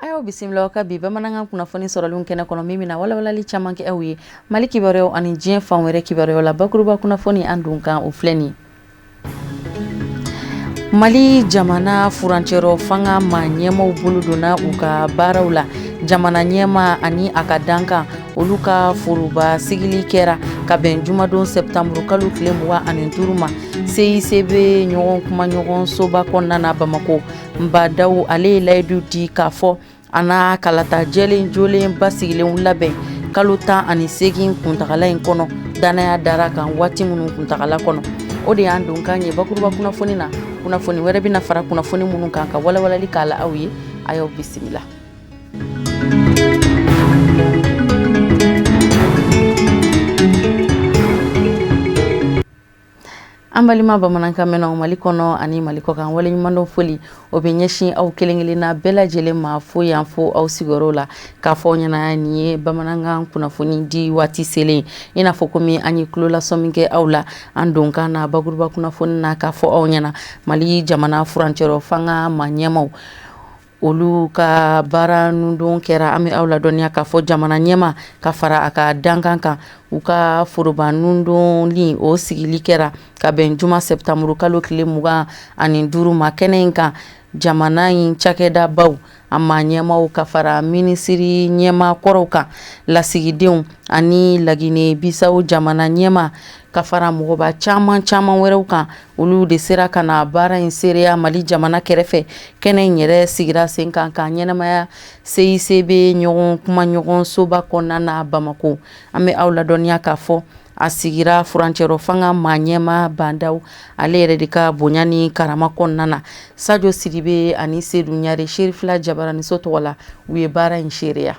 A y'aw bisimila aw ka bi bamanankan kunnafoni sɔrɔlenw kɛnɛ kɔnɔ, min bɛna walawalali caman kɛ aw ye Mali kibaruyaw ani diɲɛ fan wɛrɛ kibaruyaw la. Bakuruba kunnafoni an don kan, o filɛ nin ye. Mali jamana furancɛrɔ fanga maa ɲɛmaw bolo donna u ka baaraw la. Jamana ɲɛma ani a ka dankan, olu ka foroba sigili kɛra ka bɛn jumadon sɛptanburu kalo tile 25 ma CICB ɲɔgɔn kumaɲɔgɔn soba kɔnɔna na Bamakɔ. Ba Ndaw, ale ye layidu di k'a fɔ a na kalata jɛlen jolen basigilenw labɛn kalo 18 kuntagala in kɔnɔ, dannaya dara kan waati minnu kuntagala kɔnɔ. O de y'an donkan ye bakuruba kunnafoni na. Kunnafoni wɛrɛ bɛna fara kunnafoni minnu kan ka walawalali k'a la aw ye. A y'aw bisimila. An balima bamanankan mɛnnaw Mali kɔnɔ ani Mali kɔkan, waleɲumandɔn foli o bɛ ɲɛsin aw kelen-kelenna bɛɛ lajɛlen ma fo yan fo aw sigiyɔrɔ la, k'a fɔ aw ɲɛna nin ye bamanankan kunnafoni di waati selen. I n'a fɔ komi an ye tulolasɔmi kɛ aw la an donkan na bakuruba kunnafoni na, k'a fɔ aw ɲɛna Mali jamana furancɛrɔ fanga maa ɲɛmaw, olu ka baara nundon kɛra. An bɛ aw ladɔnniya k'a fɔ jamana ɲɛma ka fara a ka dankan kan, u ka foroba nundonli o sigili kɛra ka bɛn juma sɛptanburu kalo tile 25 ma. Kɛnɛ in kan, jamana in cakɛdabaw a maa ɲɛmaw ka fara minisiri ɲɛma kɔrɔw kan, lasigidenw ani Lagine Bisawo jamana ɲɛma ka fara mɔgɔba caman caman wɛrɛw kan, olu de sera ka na baara in seereya Mali jamana kɛrɛfɛ. Kɛnɛ in yɛrɛ sigira sen kan ka ɲɛnamaya CICB ɲɔgɔn kumaɲɔgɔn soba kɔnɔna na Bamakɔ. An bɛ aw ladɔnniya k'a fɔ a sigira furancɛrɔ fanga maa ɲɛma Ba Ndaw, ale yɛrɛ de ka bonya ni karama kɔnɔna na. Sajo Sidibe ani Sedu Ɲare, Serifila Jabaraniso tɔgɔ la, u ye baara in seereya.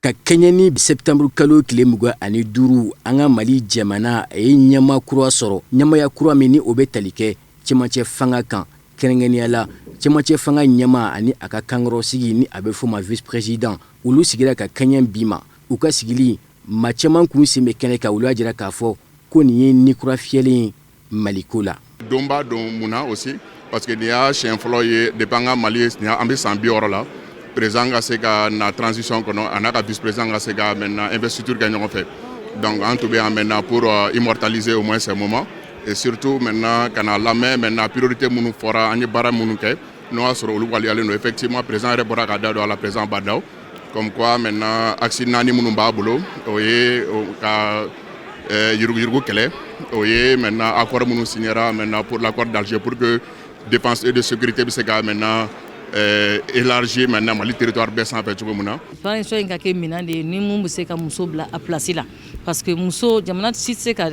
Ka kɛɲɛ ni sɛptanburu kalo tile 25, an ka Mali jamana a ye ɲɛmaa kura sɔrɔ, ɲɛmaaya kura min ni o bɛ tali kɛ cɛmancɛ fanga kan, kɛrɛnkɛrɛnnenya la cɛmancɛ fanga ɲɛmaa ani a ka kankɔrɔsigi ni a bɛ f'o ma vice président. Olu sigira ka kɛɲɛ bi ma. U ka sigili, maa caman kun sen bɛ kɛnɛ kan. Olu y'a jira k'a fɔ ko nin ye ni kura fiyɛlen ye Maliko la. Donba don. Mun na aussi? Parce que nin y'a siɲɛ fɔlɔ ye depuis an ka Mali, an bɛ san 60 la, président ka se ka na transition kɔnɔ, a n'a ka vice président ka se ka maintenant investiture kɛ ɲɔgɔn fɛ. Donc an tun bɛ yan maintenant pour immortaliser au moins ces moments et surtout maintenant ka na lamɛn maintenant priorité minnu fɔra, an ye baara minnu kɛ, n'o y'a sɔrɔ olu waleyalen don. Effectivement, président yɛrɛ bɔra k'a da don a la, président Bah N'Daw, comme quoi maintenant axe naani minnu b'a bolo, o ye ka yuruguyurugu kɛlɛ, o ye maintenant accord minnu signera maintenant pour l'accord d'Alger, pour que défense et de sécurité bɛ se ka maintenant élargir maintenant Mali territoire bɛɛ sanfɛ cogo min na. Transition in ka kɛ minɛn de ye ni mun bɛ se ka muso bila a place la, parce que muso, jamana si tɛ se ka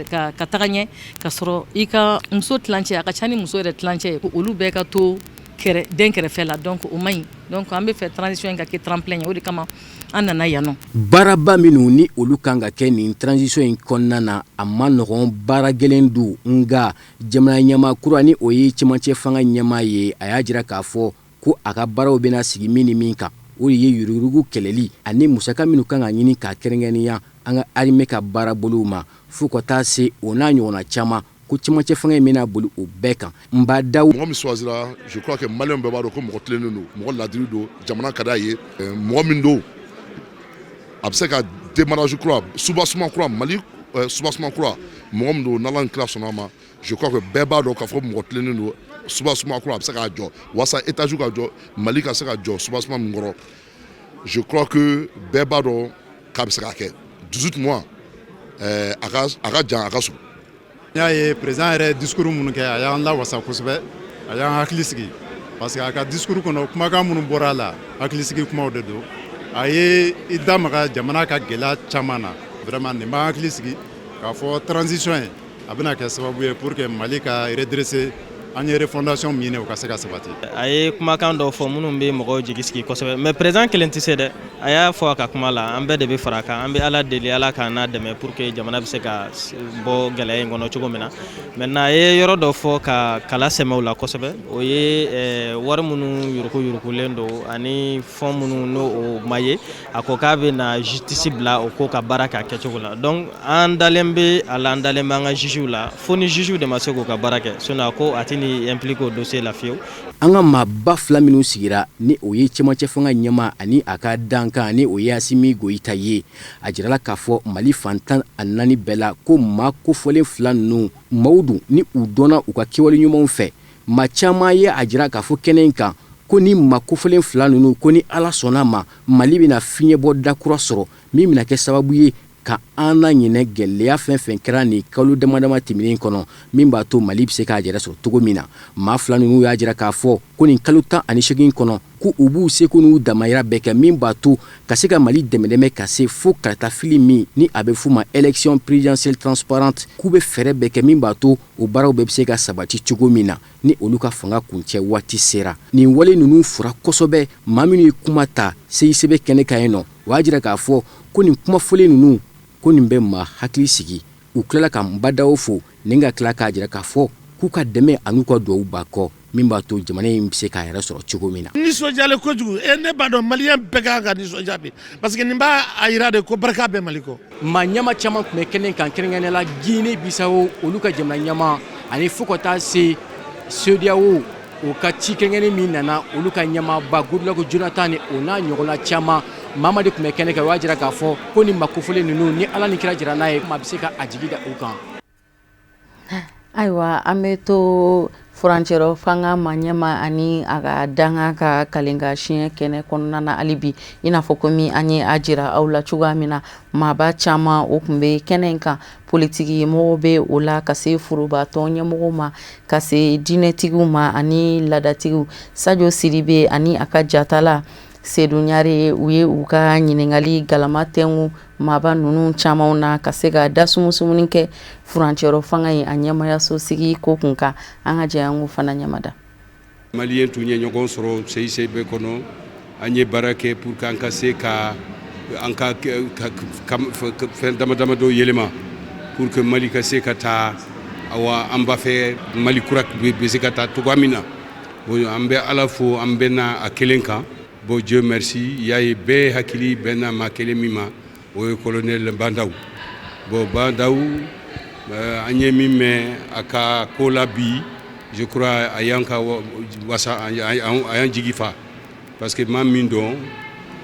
taga ɲɛ ka sɔrɔ i ka muso tilancɛ, a ka ca ni muso yɛrɛ tilancɛ ye, olu bɛɛ ka to kɛrɛ den kɛrɛfɛ la. Donc o man ɲi. Donc an bɛ fɛ transition in ka kɛ tremplin ye, o de kama an nana yan nɔ. Baaraba minnu ni olu kan ka kɛ nin transition in kɔnɔna na, a ma nɔgɔn, baara gɛlɛn don. Nka jamana ɲɛmaa kura ni o ye cɛmancɛ fanga ɲɛmaa ye, a y'a jira k'a fɔ ko a ka baaraw bɛna sigi min ni min kan, o de ye yuruguyurugu kɛlɛli ani musaka minnu kan ka ɲini k'a kɛrɛnkɛrɛnnenya an ka armée ka baarabolow ma, fo ka taa se o n'a ɲɔgɔnna caman, ko cɛmancɛ fanga in bɛna boli o bɛɛ kan. N b'a da. Mɔgɔ min choisira, je crois que maliyɛn bɛɛ b'a dɔn ko mɔgɔ tilennen don, mɔgɔ ladiri don, jamana ka d'a ye, mɔgɔ min don, a bɛ se ka démarrage kura, soubassement kura, Mali soubassement kura. Mɔgɔ min don, n'Ala ni kira sɔnna a ma, je crois que bɛɛ b'a dɔn k'a fɔ mɔgɔ tilennen don. Soubassement kura, a bɛ se k'a jɔ walasa étage ka jɔ, Mali ka se ka jɔ soubassement min kɔrɔ, je crois que bɛɛ b'a dɔn k'a bɛ se k'a kɛ. 18 mois, a ka jan, a ka surun. N y'a ye président yɛrɛ discours minnu kɛ, a y'an lawasa kosɛbɛ, a y'an hakili sigi, parce que a ka discours kɔnɔ, kumakan minnu bɔra a la, hakilisigi kumaw de don. A ye i da maga jamana ka gɛlɛya caman na. Vraiment, nin b'an hakili sigi k'a fɔ transition ye, a bɛna kɛ sababu ye pour que Mali ka redresser. An ye refondation min ɲini, o ka se ka sabati. A ye kumakan dɔw fɔ minnu bɛ mɔgɔw jigi sigi kosɛbɛ, mais président kelen tɛ se dɛ. A y'a fɔ a ka kuma la, an bɛɛ de bɛ fara a kan. An bɛ Ala deli, Ala k'an n'a dɛmɛ pour que jamana bɛ se ka bɔ gɛlɛya in kɔnɔ cogo min na. Maintenant, a ye yɔrɔ dɔ fɔ ka kala sɛmɛ o la kosɛbɛ, o ye wari minnu yuruku yurukulen don ani fonds minnu n'o o ma ye. A ko k'a bɛ na justice bila o ko ka baara kɛ a kɛcogo la. Donc an dalen bɛ a la, an dalen bɛ an ka juges la, fo ni juges de ma se k'u ka baara kɛ, sinon a ko a tɛ ni impliqué o dossier la fiyewu. An ka maaba fila minnu sigira, ni o ye cɛmancɛ fanga ɲɛmaa ani a ka dankan, ni o ye Asimi Goyita ye, a jirala k'a fɔ Mali fan 14 bɛɛ la ko maa kofɔlen fila ninnu, maaw don ni u dɔnna u ka kɛwale ɲumanw fɛ. Maa caman ye a jira k'a fɔ kɛnɛ in kan ko ni maa kofɔlen fila ninnu, ko ni Ala sɔnna ma, Mali bɛna fiɲɛbɔ dakura sɔrɔ min bɛna kɛ sababu ye ka an na ɲinɛ gɛlɛya fɛn fɛn kɛra nin kalo dama dama tɛmɛnen kɔnɔ, min b'a to Mali bɛ se k'a yɛrɛ sɔrɔ cogo min na. Maa fila ninnu y'a jira k'a fɔ ko nin kalo 18 kɔnɔ, ko u b'u seko n'u damayira bɛɛ kɛ min b'a to ka se ka Mali dɛmɛ ka se fo karatafili min ni a bɛ f'u ma élection présidentielle transparente, k'u bɛ fɛɛrɛ bɛɛ kɛ min b'a to o baaraw bɛɛ bɛ se ka sabati cogo min na ni olu ka fanga kuncɛ waati sera. Nin wale ninnu fura kosɛbɛ. Maa minnu ye kuma ta CICB kɛnɛ kan yen nɔ, o y'a jira k'a fɔ ko nin kumafɔlen ninnu, ko nin bɛ maa hakili sigi. U tilala ka Bah N'Daw fo ni ka tila k'a jira k'a fɔ k'u ka dɛmɛ an'u ka duwawu b'a kɔ min b'a to jamana in bɛ se k'a yɛrɛ sɔrɔ cogo min na. Nisɔndiyalen kojugu. E, ne b'a dɔn Malien bɛɛ kan ka nisɔndiya bi, parce que nin b'a a yira de ko barika bɛ Mali kɔ. Maa ɲɛma caman tun bɛ kɛnɛ kan, kɛrɛnkɛrɛnnenya la Guinée Bissau, olu ka jamana ɲɛma, ani fo ka taa se CEDEAO, o ka ci kɛrɛnkɛrɛnnen min nana, olu ka ɲɛmaaba Goodluck Jonathan, ni o n'a ɲɔgɔnna caman. Maa de tun bɛ kɛnɛ kan, o y'a jira k'a fɔ ko ni maa kofɔlen ninnu, ni Ala ni kira jira n'a ye, maa bɛ se ka a jigi da u kan. Ayiwa, an bɛ to furancɛrɔ fanga ma ɲɛma ani a ka danga ka kalenka siɲɛ kɛnɛ kɔnɔna na hali bi. I n'a fɔ komi an ye a jira aw la cogoya min na, maaba caman o tun bɛ kɛnɛ in kan. Politiki mɔgɔw bɛ o la, ka se forobatɔn ɲɛmɔgɔw ma, ka se diinɛtigiw ma ani laadatigiw. Sajo Sidibe ani a ka jatala Sedu Ɲare, u ye u ka ɲininkali galama tɛnku maaba ninnu caman na ka se ka da sumusumuni kɛ furancɛrɔ fanga ye a ɲɛmayaso sigi ko kun kan. An ka jɛ an k'o fana ɲɛmada. Malien tun ye ɲɔgɔn sɔrɔ CICB kɔnɔ. An ye baara kɛ pour que an ka se ka an ka fɛn dama dama dɔw yɛlɛma pour que Mali ka se ka taa. Awa, an b'a fɛ Mali kura bɛ se ka taa cogoya min na. Bon, an bɛ Ala fo, an bɛnna a kelen kan. Bon, Dieu merci, y'a ye, bɛɛ hakili bɛnna maa kelen min ma, o ye colonel Bah N'Daw. Bon, Bah N'Daw, an ye min mɛn a ka ko la bi, je crois a y'an ka wasa, a y'an jigi fa, parce que maa min don,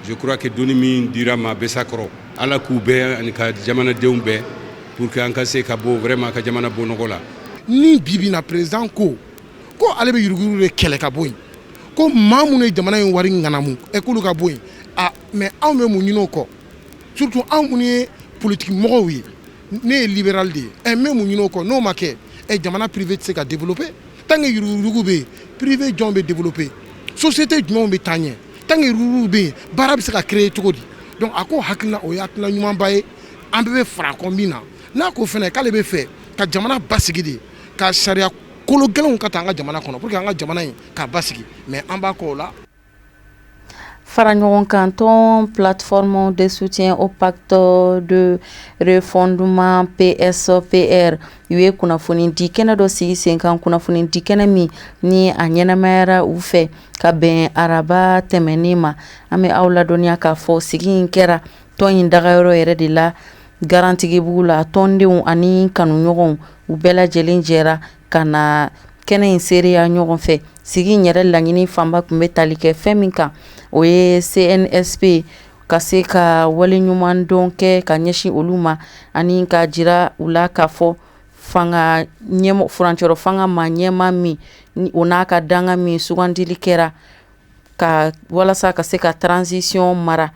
je crois que doni min dira ma bɛ s'a kɔrɔ. Ala k'u bɛɛ ani ka jamanadenw bɛɛ pour que an ka se ka bɔ vraiment ka jamana bɔ nɔgɔ la. Ni bi bi na, président ko ko ale bɛ yuruguyurugu de kɛlɛ ka bɔ yen, ko maa minnu ye jamana in wari ŋanamu ɛ, k'olu ka bɔ yen. A mais anw bɛ mun ɲini o kɔ? Surtout anw minnu ye politique mɔgɔw ye, ne ye libéral de ye. Ɛ, n bɛ mun ɲini o kɔ n'o ma kɛ? Ɛ, jamana privé tɛ se ka développer tant que yuruguyurugu bɛ yen. Privé jɔn bɛ développer? Société jumɛnw bɛ taa ɲɛ tant que yuruguyurugu bɛ yen? Baara bɛ se ka créer cogo di? Donc a ko hakilina, o ye hakilina ɲumanba ye, an bɛɛ bɛ fara a kɔ min na. N'a ko fɛnɛ k'ale bɛ fɛ ka jamana basigi de, ka sariya kolo gɛlɛnw ka taa an ka jamana kɔnɔ pour que an ka jamana in ka basigi, mais an b'a kɔ o la. Fara ɲɔgɔn kan tɔn Plateforme de soutien au pacte de refondement, PSPR, u ye kunnafoni di kɛnɛ dɔ sigi sen kan, kunnafoni di kɛnɛ min ni a ɲɛnamayara u fɛ ka bɛn araba tɛmɛnen ma. An bɛ aw ladɔnniya k'a fɔ sigi in kɛra tɔn in dagayɔrɔ yɛrɛ de la, Garantigibugu la. Tɔndenw ani kanuɲɔgɔnw, u bɛɛ lajɛlen jɛra ka na kɛnɛ in seereya ɲɔgɔn fɛ. Sigi in yɛrɛ laɲini fanba tun bɛ tali kɛ fɛn min kan, o ye CNSP ka se ka wale ɲuman dɔn kɛ ka ɲɛsin olu ma, ani ka jira u la k'a fɔ fanga furancɛrɔ fanga ma ɲɛma min, o n'a ka danga min sugandili kɛra ka walasa ka se ka transition mara.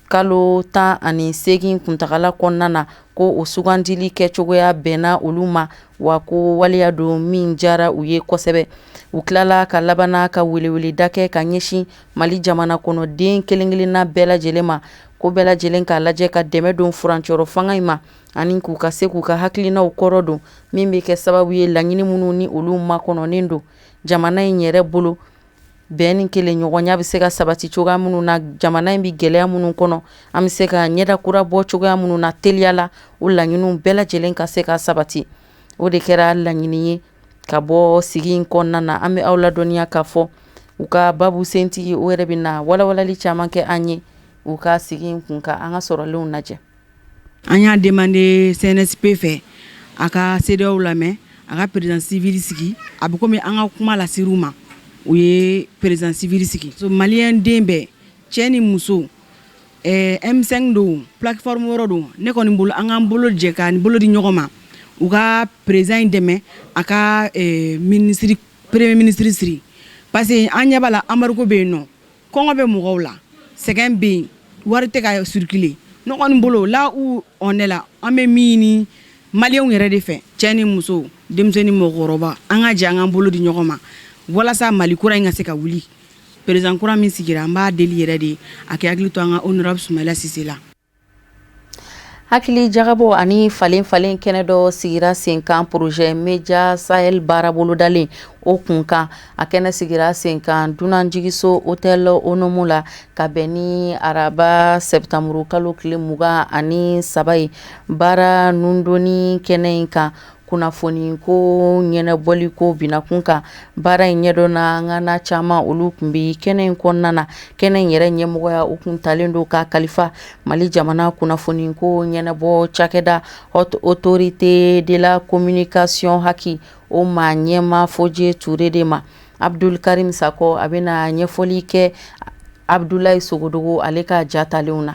Kalo 18 kuntagala kɔnɔna na, ko o sugandili kɛcogoya bɛnna olu ma, wa ko waleya don min diyara u ye kosɛbɛ. U tilala ka labanna ka weleweleda kɛ ka ɲɛsin Mali jamana kɔnɔden kelen-kelenna bɛɛ lajɛlen ma, ko bɛɛ lajɛlen k'a lajɛ ka dɛmɛ don furancɛrɔ fanga in ma, ani k'u ka se k'u ka hakilinaw kɔrɔ don, min bɛ kɛ sababu ye laɲini minnu ni olu makɔnɔnen don jamana in yɛrɛ bolo, bɛn ni kelenɲɔgɔnya bɛ se ka sabati cogoya minnu na, jamana in bɛ gɛlɛya minnu kɔnɔ, an bɛ se ka ɲɛda kura bɔ cogoya minnu na teliya la, o laɲiniw bɛɛ lajɛlen ka se ka sabati. O de kɛra laɲini ye ka bɔ sigi in kɔnɔna na. An bɛ aw ladɔnniya k'a fɔ u ka babu sentigi, o yɛrɛ bɛ na walawalali caman kɛ an ye u ka sigi in kun kan. An ka sɔrɔlenw lajɛ. An y'a demandé CNSP fɛ, a ka CEDEAO lamɛn, a ka président civil sigi. A bɛ komi an ka kuma lasir'u ma, u ye président civil sigi. So maliyɛn den bɛɛ, cɛ ni muso, M5 don, plateforme wɛrɛ don, ne kɔni bolo, an k'an bolo jɛ ka bolo di ɲɔgɔn ma, u ka président in dɛmɛ a ka ministre, premier ministre siri, parce que an ɲɛ b'a la, embargo bɛ yen nɔ, kɔngɔ bɛ mɔgɔw la, sɛgɛn bɛ yen, wari tɛ ka circuler. Ne kɔni bolo, là où on est là, an bɛ min ɲini maliyɛnw yɛrɛ de fɛ, cɛ ni muso, denmisɛnnin, mɔgɔkɔrɔba, an ka jɛ an k'an bolo di ɲɔgɔn ma walasa Mali kura in ka se ka wuli. Président kura min sigira, an b'a deli yɛrɛ de, a kɛ hakili to an ka honorable Soumaïla Cissé la. Hakili jagabɔ ani falen falen kɛnɛ dɔ sigira sen kan projet Media Sahel baara bolodalen o kun kan. A kɛnɛ sigira sen kan dunanjigiso Hôtel Onomo la, ka bɛn ni araba sɛtanburu kalo tile 23 ye. Baara nundoni kɛnɛ in kan, kunnafoni ko ɲɛnabɔli ko binakun kan, baara in ɲɛdɔnna ŋana caman, olu tun bɛ kɛnɛ in kɔnɔna na. Kɛnɛ in yɛrɛ ɲɛmɔgɔya, o kun talen don ka kalifa Mali jamana kunnafoni ko ɲɛnabɔ cakɛda, Haute Autorité de la Communication, HAC, o ma ɲɛma Fodie Touré de ma. Abdul Karim Sakɔ, a bɛna ɲɛfɔli kɛ Abdoulaye Sogodogo ale ka jatalenw na.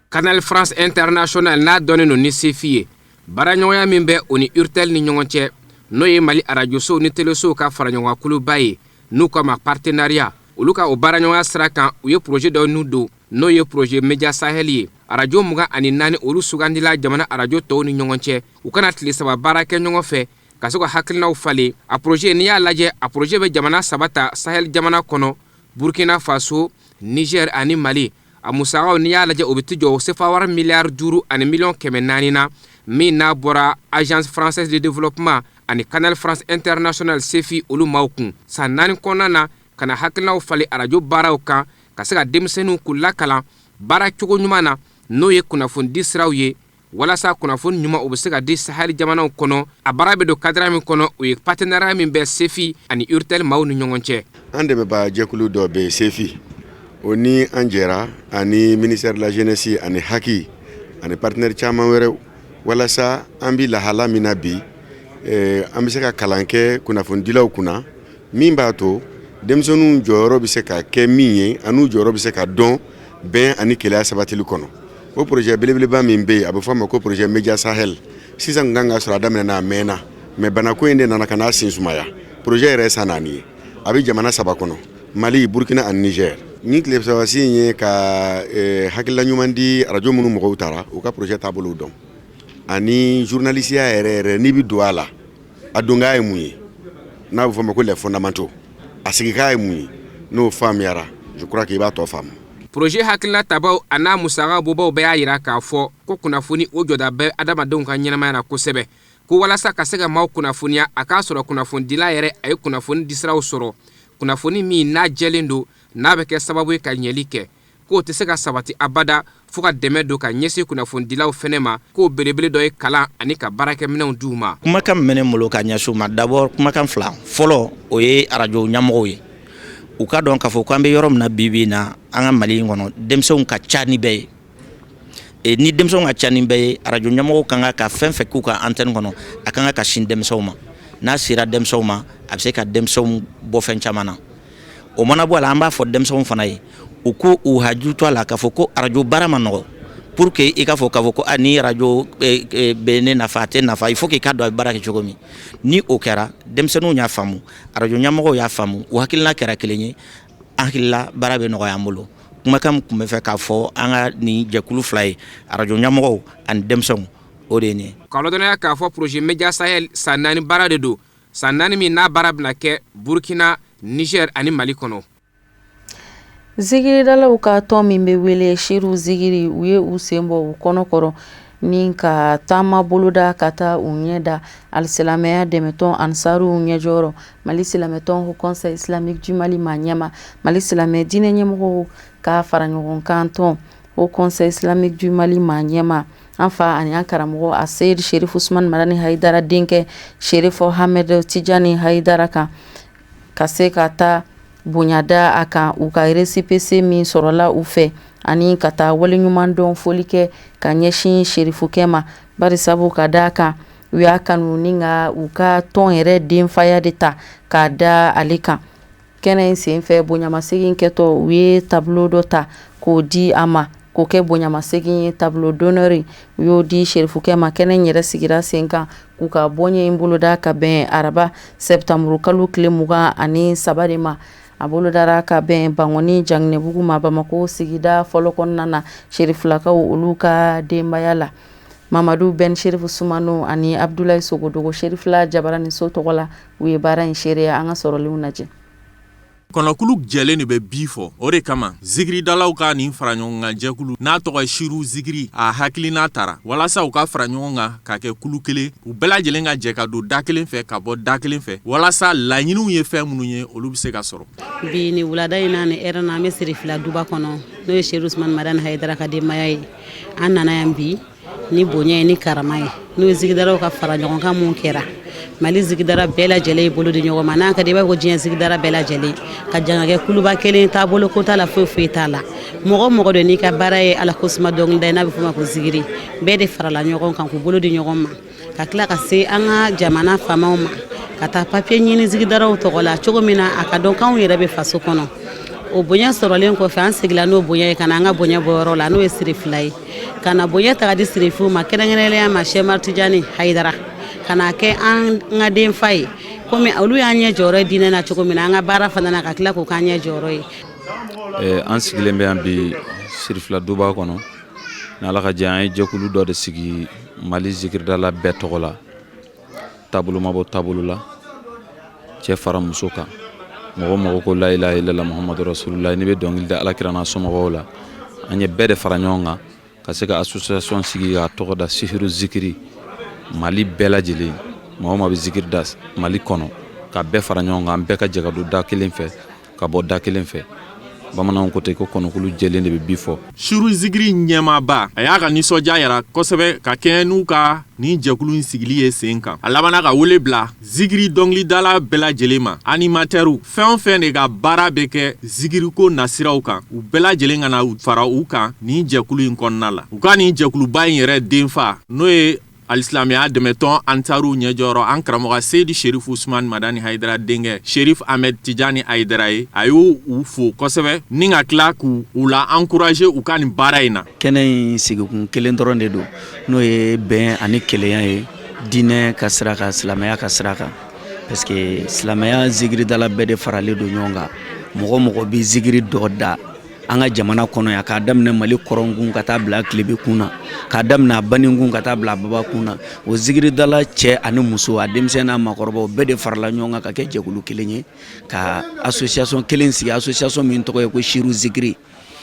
Canal France International, n'a dɔnnen don ni CFI ye, baaraɲɔgɔnya min bɛ o ni Urtel ni ɲɔgɔn cɛ, n'o ye Mali arajosow ni telesow ka faraɲɔgɔnkuluba ye, n'u k'a ma partenariat, olu ka o baaraɲɔgɔnya sira kan, u ye projet dɔ nu don, n'o ye projet Media Sahel ye. Arajo 24, olu sugandila jamana arajo tɔw ni ɲɔgɔn cɛ, u kana tile 3 baara kɛ ɲɔgɔn fɛ ka se ka hakilinaw falen. A projet, n'i y'a lajɛ, a projet bɛ jamana saba ta Sahel jamana kɔnɔ: Burkina Faso, Niger ani Mali. A musakaw, n'i y'a lajɛ, o bɛ ti jɔ sefa wari miliyari 5 ani miliyɔn 400 na, min n'a bɔra Agence française de développement ani Canal France International, CFI, olu maaw kun. San 4 kɔnɔna na, ka na hakilinaw falen arajo baaraw kan, ka se ka denmisɛnninw k'u lakalan baara cogo ɲuman na, n'o ye kunnafonidi siraw ye, walasa kunnafoni ɲuman, o bɛ se ka di Sahel jamanaw kɔnɔ. A baara bɛ don cadre min kɔnɔ, o ye partenariat min bɛ CFI ani Urtel maaw ni ɲɔgɔn cɛ. An dɛmɛba jɛkulu dɔ bɛ yen, CFI, o ni an jɛra, ani ministère de la jeunesse, ani HAC, ani partenaire caman wɛrɛw, walasa an bi lahala min na bi, an bɛ se ka kalan kɛ kunnafonidilaw kunna, min b'a to denmisɛnninw jɔyɔrɔ bɛ se ka kɛ min ye, an'u jɔyɔrɔ bɛ se ka dɔn bɛn ani kelenya sabatili kɔnɔ. O projet belebeleba min bɛ yen, a bɛ fɔ a ma ko projet Media Sahel. Sisan kun kan ka sɔrɔ a daminɛna, a mɛnna, mais banako in de nana ka n'a sen sumaya. Projet yɛrɛ ye san 4 ye, a bɛ jamana saba kɔnɔ: Mali, Burukina ani Niger. Ni tile 3 si in ye ka hakilila ɲuman di arajo minnu mɔgɔw taara u ka projet taabolow dɔn, ani journalisiya yɛrɛ yɛrɛ, n'i bɛ don a la, a donkan ye mun ye, n'a bɛ fɔ o ma ko les fondamentaux, a sigikan ye mun ye. N'o faamuyara, je crois que i b'a tɔ faamu. Projet hakilina tabaw a n'a musaka bɔbaw bɛɛ y'a yira k'a fɔ ko kunnafoni, o jɔda bɛ adamadenw ka ɲɛnamaya na kosɛbɛ, ko walasa ka se ka maaw kunnafoniya, a k'a sɔrɔ kunnafonidila yɛrɛ, a ye kunnafoni disiraw sɔrɔ, kunnafoni min n'a jɛlen don, n'a bɛ kɛ sababu ye ka ɲɛli kɛ, k'o tɛ se ka sabati abada fo ka dɛmɛ don ka ɲɛsin kunnafonidilaw fɛnɛ ma, k'o belebele dɔ ye kalan ani ka baarakɛminɛnw d'u ma. Kumakan min bɛ ne bolo ka ɲɛsin u ma, d'abord kumakan fila. Fɔlɔ, o ye arajo ɲɛmɔgɔw ye, u ka dɔn k'a fɔ k'an bɛ yɔrɔ min na bi bi in na, an ka Mali in kɔnɔ, denmisɛnw ka ca ni bɛɛ ye. Ni denmisɛnw ka ca ni bɛɛ ye, arajo ɲɛmɔgɔw kan ka fɛn fɛn k'u ka antenne kɔnɔ, a kan ka sin denmisɛnw ma. N'a sera denmisɛnw ma, a bɛ se ka denmisɛnw bɔ fɛn caman na. O mana bɔ a la, an b'a fɔ denmisɛnw fana ye, u ko u hakili to a la k'a fɔ ko arajo baara ma nɔgɔ. Pour que i k'a fɔ k'a fɔ ko ni arajo bɛ ne nafa, a tɛ nafa, il faut que i k'a dɔn a bɛ baara kɛ cogo min. Ni o kɛra, denmisɛnninw y'a faamu, arajo ɲɛmɔgɔw y'a faamu, u hakilina kɛra kelen ye, an hakilila baara bɛ nɔgɔya an bolo. Kumakan min tun bɛ fɛ k'a fɔ an ka nin jɛkulu fila ye, arajo ɲɛmɔgɔw ani denmisɛnw, o de ye nin ye. K'a ladɔnniya k'a fɔ projet Media Sahel san 4 baara de don, san 4 min n'a baara bɛna kɛ Burkina, Niger ani Mali kɔnɔ. Zikiridalaw ka tɔn min bɛ wele Seru Zikiri, u ye u sen bɔ u kɔnɔ kɔrɔ ni ka taama boloda ka taa u ɲɛ da alisilamɛya dɛmɛtɔn Ansaruw ɲɛjɔyɔrɔ Mali silamɛtɔn Haut Conseil Islamique du Mali maa ɲɛma, Mali silamɛ diinɛ ɲɛmɔgɔw ka fara ɲɔgɔn kan tɔn Haut Conseil Islamique du Mali maa ɲɛma, an fa ani an karamɔgɔ a Seyid Sherif Usman Madani Hayidara denkɛ Sherif Ahmed Tijani Hayidara kan, ka se ka taa bonya da a kan u ka récépissé min sɔrɔla u fɛ, ani ka taa waleɲumandɔn foli kɛ ka ɲɛsin serifukɛ ma, barisabu ka da a kan u y'a kanu ni ka u ka tɔn yɛrɛ denfaya de ta k'a da ale kan. Kɛnɛ in senfɛ, bonyamasegin kɛtɔ, u ye tableau dɔ ta k'o di a ma k'o kɛ bonyamasegin ye, tableau d'honneur u y'o di serifukɛ ma. Kɛnɛ in yɛrɛ sigira sen kan k'u ka bɔɲɛ in boloda ka bɛn araba sɛtanburu kalo tile 23 de ma. A bolodara ka bɛn Bankɔni Janginɛbugu ma, Bamakɔ sigida fɔlɔ kɔnɔna na, serifilakaw olu ka denbaya la. Mamadu Ben Serifu Sumano ani Abudulayi Sogodogo, serifila jabaraniso tɔgɔ la, u ye baara in seereya. An ka sɔrɔlenw lajɛ. Kɔnɔkulu jɛlen de bɛ bi fɔ. O de kama zikiridalaw ka nin fara ɲɔgɔn kan jɛkulu n'a tɔgɔ ye Siru Zikiri, a hakilina tara walasa u ka fara ɲɔgɔn kan ka kɛ kulu kelen, u bɛɛ lajɛlen ka jɛ ka don da kelen fɛ ka bɔ da kelen fɛ, walasa laɲiniw ye fɛn minnu ye, olu bɛ se ka sɔrɔ. Bi ni wulada in na, ni hɛrɛ na, an bɛ Sirifila duba kɔnɔ, n'o ye Serifu Usumani Madani Hayidara ka denbaya ye. An nana yan bi ni bonya ye, ni karama ye, n'o ye zikidaraw ka fara ɲɔgɔn kan mun kɛra. Mali zikidara bɛɛ lajɛlen ye bolo di ɲɔgɔn ma, n'an ka di i b'a fɔ ko diɲɛ zikidara bɛɛ lajɛlen ka jɛ ka kɛ kuluba kelen. Taabolo ko t'a la, foyi foyi t'a la. Mɔgɔ mɔgɔ de n'i ka baara ye Ala ko suma dɔnkilida ye, n'a bɛ f'o ma ko zikiri, bɛɛ de farala ɲɔgɔn kan k'u bolo di ɲɔgɔn ma, ka tila ka se an ka jamana faamaw ma, ka taa papiye ɲini zikidaraw tɔgɔ la, cogo min na a ka dɔn k'anw yɛrɛ bɛ faso kɔnɔ. O bonya sɔrɔlen kɔfɛ, an seginna n'o bonya ye ka na an ka bonya bɔyɔrɔ la, n'o ye Sirifila ye, ka na bonya ta ka di Sirifiw ma, kɛrɛnkɛrɛnnenya ma Sɛki Tijani Hayidara, ka na kɛ an ka denfa ye, komi olu y'an ɲɛ jɔyɔrɔ ye diinɛ na cogo min na, an ka baara fana na, ka tila k'o k'an ɲɛ jɔyɔrɔ ye. An sigilen bɛ yan bi Sirifila duba kɔnɔ. Ni Ala ka jɛ, an ye jɛkulu dɔ de sigi Mali zikiridala bɛɛ tɔgɔ la. Taabolo ma bɔ taabolo la, cɛ fara muso kan, mɔgɔ mɔgɔ ko la ilaha illallah muhammadu rasulullah, n'i bɛ dɔnkili da Ala kira n'a somɔgɔw la, an ye bɛɛ de fara ɲɔgɔn kan ka se ka association sigi k'a tɔgɔ da Sihiru Zikiri. Mali bɛɛ lajɛlen, mɔgɔ maa bɛ zikiri da Mali kɔnɔ, ka bɛɛ fara ɲɔgɔn kan, an bɛɛ ka jɛ ka don da kelen fɛ ka bɔ da kelen fɛ. Bamananw ko ten ko kɔnɔkulu jɛlen de bɛ bi fɔ. Siru Zikiri ɲɛmaaba, a y'a ka nisɔndiya yira kosɛbɛ ka kɛɲɛ n'u ka nin jɛkulu in sigili ye sen kan. A labanna ka wele bila zikiri dɔnkilidala bɛɛ lajɛlen ma, animatɛriw, fɛn o fɛn de ka baara bɛ kɛ zikiriko nasiraw kan, u bɛɛ lajɛlen ka na fara u kan nin jɛkulu in kɔnɔna la. U ka nin jɛkuluba in yɛrɛ denfa, n'o ye alisilamɛya dɛmɛtɔn Ansaruw ɲɛjɔyɔrɔ, an karamɔgɔ Seyidi Sherif Usman Madani Hayidara denkɛ Sherif Ahmed Tijani Hayidara ye, a y'u u fo kosɛbɛ ni ka tila k'u u la encourager u ka nin baara in na. Kɛnɛ in sigikun kelen dɔrɔn de don, n'o ye bɛn ani kelenya ye diinɛ ka sira kan, silamɛya ka sira kan, parce que silamɛya zikiridala bɛɛ de faralen don ɲɔgɔn kan. Mɔgɔ mɔgɔ bɛ zikiri dɔ da an ka jamana kɔnɔ yan, k'a daminɛ Mali kɔrɔnkun ka taa bila tilebikun na, k'a daminɛ a baninkun ka taa bila a babakun na, o zikiridala cɛ ani muso, a denmisɛn n'a maakɔrɔbaw, bɛɛ de farala ɲɔgɔn kan ka kɛ jɛkulu kelen ye, ka association kelen sigi, association min tɔgɔ ye ko Siru Zikiri,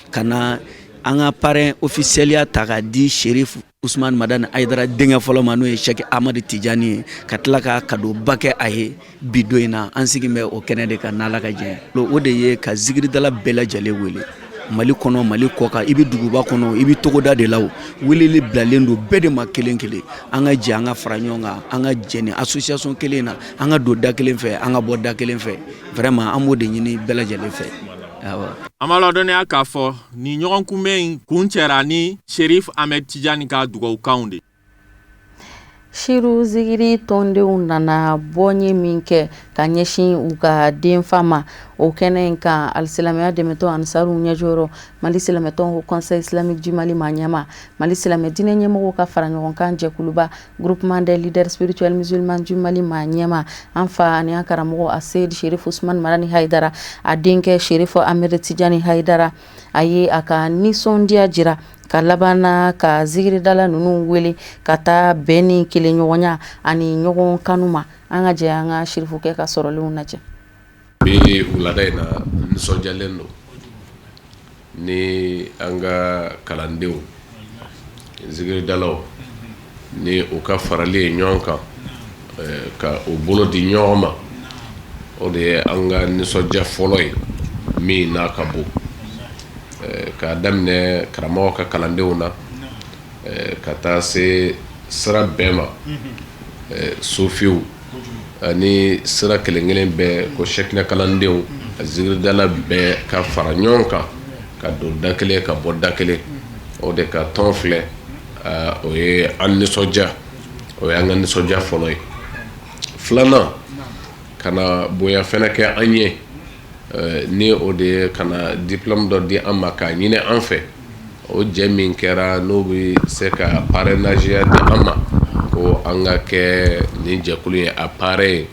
ka na an ka parrain officiel ta k'a di Sherif Usman Madani Hayidara denkɛ fɔlɔ ma, n'o ye Sɛki Amadu Tijani ye, ka tila ka kadoba kɛ a ye bi don in na. An sigi bɛ o kɛnɛ de kan n'Ala ka jɛn. O de ye ka zikiridala bɛɛ lajɛlen wele Mali kɔnɔ, Mali kɔkan, i bɛ duguba kɔnɔ, i bɛ togoda de la, o weleli bilalen don bɛɛ de ma kelen kelen. An ka jɛ, an ka fara ɲɔgɔn kan, an ka jɛ ni association kelen na, an ka don da kelen fɛ, an ka bɔ da kelen fɛ. Vraiment, an b'o de ɲini bɛɛ lajɛlen fɛ. An b'a ladɔnniya k'a fɔ nin ɲɔgɔnkunbɛn in kuncɛra ni Sherif Ahmed Tijani ka dugawukanw de. Seru zikiri tɔndenw nana bɔnye min kɛ ka ɲɛsin u ka denfa ma, o kɛnɛ in kan, alisilamɛya dɛmɛtɔn Ansaru ɲɛjɔyɔrɔ, Mali silamɛtɔn Haut Conseil islamique du Mali maa ɲɛmaa, Mali silamɛ diinɛ ɲɛmɔgɔw ka fara ɲɔgɔn kan jɛkuluba Groupement des leaders spirituels musulmans du Mali maa ɲɛmaa, an fa ani an karamɔgɔ Aseyid Sherif Usman Madani Hayidara, a denkɛ Sherif Ahmed Tijani Hayidara, a ye a ka nisɔndiya jira ka laban na ka zikiridala ninnu wele ka taa bɛn ni kelenɲɔgɔnya ani ɲɔgɔn kanu ma. An ka jɛ an ka sirifukɛ ka sɔrɔlenw lajɛ. Bi wulada in na, nisɔndiyalen don ni an ka kalandenw zikiridalaw ni u ka farali ye ɲɔgɔn kan ka u bolo di ɲɔgɔn ma. O de ye an ka nisɔndiya fɔlɔ ye min n'a ka bon, k'a daminɛ karamɔgɔ ka kalandenw na ka taa se sira bɛɛ ma, sufiw ani sira kelen kelen bɛɛ, ko sɛkinɛ kalandenw, zikiridala bɛɛ ka fara ɲɔgɔn kan ka don da kelen ka bɔ da kelen, o de ka tɔn filɛ. O ye an nisɔndiya, o ye an ka nisɔndiya fɔlɔ ye. Filanan, ka na bonya fana kɛ an ye, ni o de ye ka na diplôme dɔ di an ma k'a ɲini an fɛ. O jɛ min kɛra, n'o bɛ se ka parrainage di an ma ko an ka kɛ nin jɛkulu ye a parrain ye,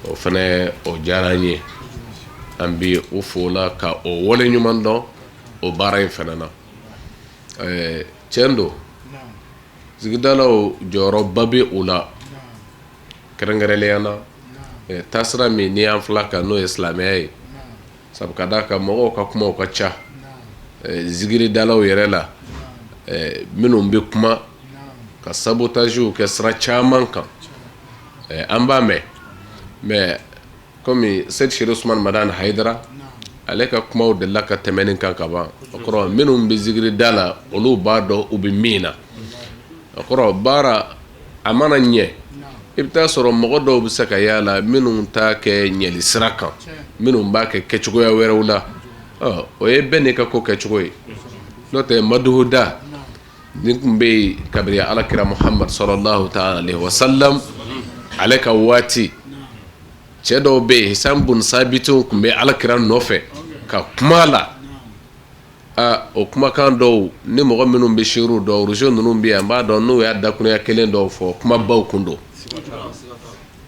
o fana o diyara an ye. An bɛ o fo la ka o wale ɲuman dɔn o baara in fana na. Tiɲɛ don, zikiridalaw jɔyɔrɔba bɛ u la, kɛrɛnkɛrɛnnenya na taasira min ni an fila kan, n'o ye silamɛya ye. Sabu ka d'a kan mɔgɔw ka kumaw ka ca zikiridalaw yɛrɛ la, minnu bɛ kuma ka sabotagew kɛ sira caman kan, an b'a mɛn. Mais komi Seyidi Sherif Usman Madani Hayidara, ale ka kumaw delila ka tɛmɛ nin kan ka ban. O kɔrɔ, minnu bɛ zikirida la, olu b'a dɔn u bɛ min na. O kɔrɔ, baara a mana ɲɛ, i bɛ taa sɔrɔ mɔgɔ dɔw bɛ se ka y'a la minnu t'a kɛ ɲɛli sira kan, minnu b'a kɛ kɛcogoya wɛrɛw la. O ye bɛɛ n'i ka ko kɛcogo ye. N'o tɛ, maduhuda nin tun bɛ yen kabini Ala kira Muhamadu salalahu taala alehi wasalam ale ka waati. Cɛ dɔw bɛ yen, Hisan bun Sabitiw tun bɛ Ala kira nɔfɛ ka kuma la. Aa, o kumakan dɔw ni mɔgɔ minnu bɛ seerew dɔn, réseau ninnu bɛ yan, n b'a dɔn n'u y'a dakurunya kelen dɔw fɔ, kumabaw kun don.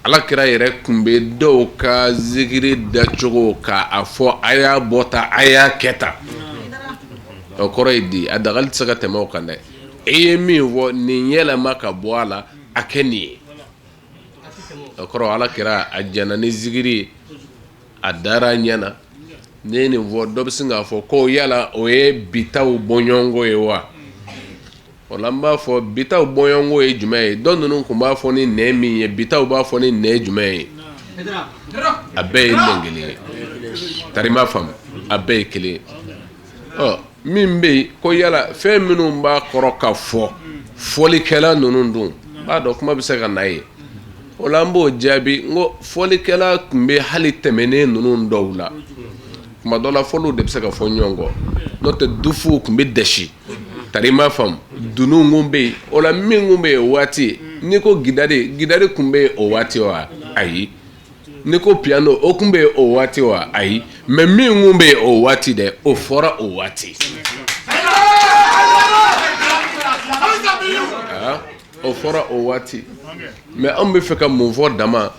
Ala kira yɛrɛ tun bɛ dɔw ka zikiri dacogo k'a fɔ a y'a bɔ tan, a y'a kɛ tan. O kɔrɔ ye di? A dagali tɛ se ka tɛmɛ o kan dɛ. E ye min fɔ nin, yɛlɛma ka bɔ a la, a kɛ nin ye. O kɔrɔ, Ala kira a jɛnna ni zikiri ye, a dara a ɲɛ na. N'i ye nin fɔ, dɔ bɛ sin k'a fɔ ko yala o ye bitaw bɔɲɔgɔnko ye wa? O la n b'a fɔ, bitaw bɔɲɔgɔnko ye jumɛn ye? Dɔ ninnu tun b'a fɔ ni nɛn min ye, bitaw b'a fɔ ni nɛn jumɛn ye? A bɛɛ ye nɛn kelen ye. Tari m'a faamu, a bɛɛ ye kelen ye. Ɔ, min bɛ yen ko yala fɛn minnu b'a kɔrɔ ka fɔ fɔlikɛla ninnu dun b'a dɔn, kuma bɛ se ka na ye o la, an b'o jaabi n ko fɔlikɛla tun bɛ hali tɛmɛnen ninnu dɔw la. Kuma dɔ la, fɔliw de bɛ se ka fɔ ɲɔgɔn kɔ, n'o tɛ dufuw tun bɛ dɛsi. Tari m'a faamu, dununw kun bɛ yen. O la min kun bɛ yen o waati, n'i ko gitari, gitari tun bɛ yen o waati wa? Ayi. N'i ko piano, o tun bɛ yen o waati wa? Ayi. Mais min kun bɛ yen o waati dɛ, o fɔra o waati, o fɔra o waati. Mais anw bɛ fɛ ka mun fɔ? Dama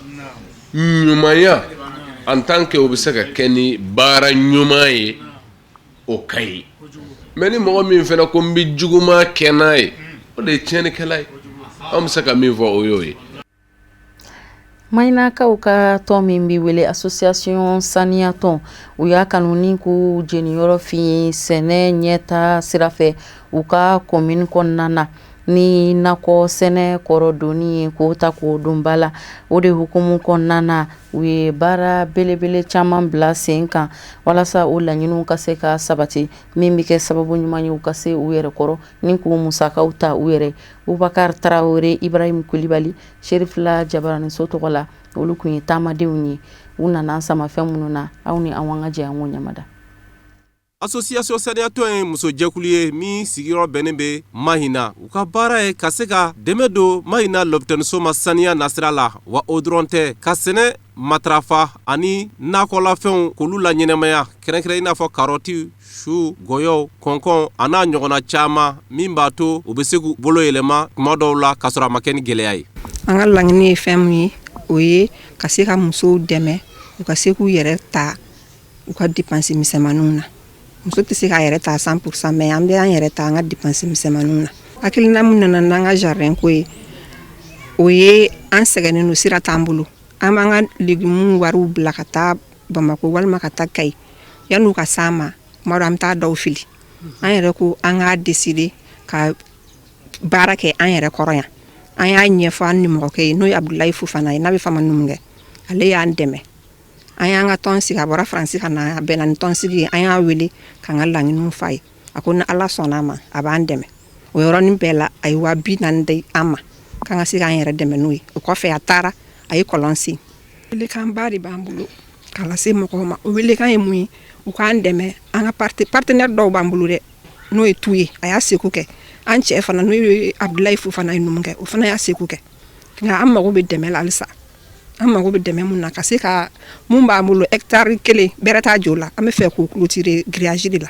ɲumanya en tant que o bɛ se ka kɛ ni baara ɲuman ye, o ka ɲi. Mais ni mɔgɔ min fana ko n bɛ juguman kɛ n'a ye, o de ye tiɲɛnikɛla ye. Anw bɛ se ka min fɔ, o y'o ye. Mahinakaw ka tɔn min bɛ wele association saniya tɔn, u y'a kanu ni k'u jeniyɔrɔ fin sɛnɛ ɲɛta sira fɛ u ka commune kɔnɔna na, ni nakɔ sɛnɛ kɔrɔ donni ye, k'o ta k'o don ba la. O de hukumu kɔnɔna na, u ye baara belebele caman bila sen kan walasa o laɲiniw ka se ka sabati, min bɛ kɛ sababu ɲuman ye u ka se u yɛrɛ kɔrɔ ni k'u musakaw ta u yɛrɛ. Bubakari Tarawele, Ibrahim Kulibali, Serifila Jabaraniso tɔgɔ la, olu tun ye taamadenw ye. U nana sama fɛn minnu na, aw ni an ka jɛ an k'o ɲamada. Association saniyatɔn ye musojɛkulu ye min sigiyɔrɔ bɛnnen bɛ Mahina. U ka baara ye ka se ka dɛmɛ don Mahina lɔpitaniso ma saniya nasira la, wa o dɔrɔn tɛ, ka sɛnɛ matarafa ani nakɔlafɛnw k'olu laɲɛnamaya, kɛrɛnkɛrɛn i n'a fɔ karɔti, su, gɔyɔw, kɔnkɔn a n'a ɲɔgɔnna caman, min b'a to u bɛ se k'u bolo yɛlɛma tuma dɔw la k'a sɔrɔ a ma kɛ ni gɛlɛya ye. An ka laɲini ye fɛn min ye, o ye ka se ka musow dɛmɛ u ka se k'u yɛrɛ ta u ka dépense misɛnmaninw na. Muso tɛ se k'a yɛrɛ ta 100%, mais an bɛ an yɛrɛ ta an ka dépense misɛnmaninw na. Hakilina min nana n'an ka jardin ko ye, o ye an sɛgɛnnen don, sira t'an bolo. An b'an ka légumes wariw bila ka taa Bamakɔ walima ka taa Kayi. Yan'u ka s'an ma, tuma dɔ an bɛ taa dɔw fili. An yɛrɛ ko an k'a décider ka baara kɛ an yɛrɛ kɔrɔ yan. An y'a ɲɛfɔ an nimɔgɔkɛ ye, n'o ye Abudulayi Fofana ye, n'a bɛ f'a ma numukɛ. Ale y'an dɛmɛ. An y'an ka tɔn sigi. A bɔra Faransi ka na, a bɛnna ni tɔnsigi ye. An y'a wele k'an ka laɲiniw f'a ye. A ko ni Ala sɔnna a ma, a b'an dɛmɛ. O yɔrɔnin bɛɛ la, a ye 40 000 di an ma k'an ka se k'an yɛrɛ dɛmɛ n'o ye. O kɔfɛ, a taara, a ye kɔlɔn sen. Welekanba de b'an bolo k'a lase mɔgɔw ma. O welekan ye mun ye? U k'an dɛmɛ. An ka partenaire dɔw b'an bolo dɛ, n'o ye tu ye, a y'a seko kɛ. An cɛ fana, n'o ye Abudulayi Fofana ye, numukɛ, o fana y'a seko kɛ. Nka an mago bɛ dɛmɛ la halisa. An mago bɛ dɛmɛ mun na? Ka se ka mun b'an bolo, hectare kelen bɛrɛ t'a jɔ la, an bɛ fɛ k'o clôturer grillage de la.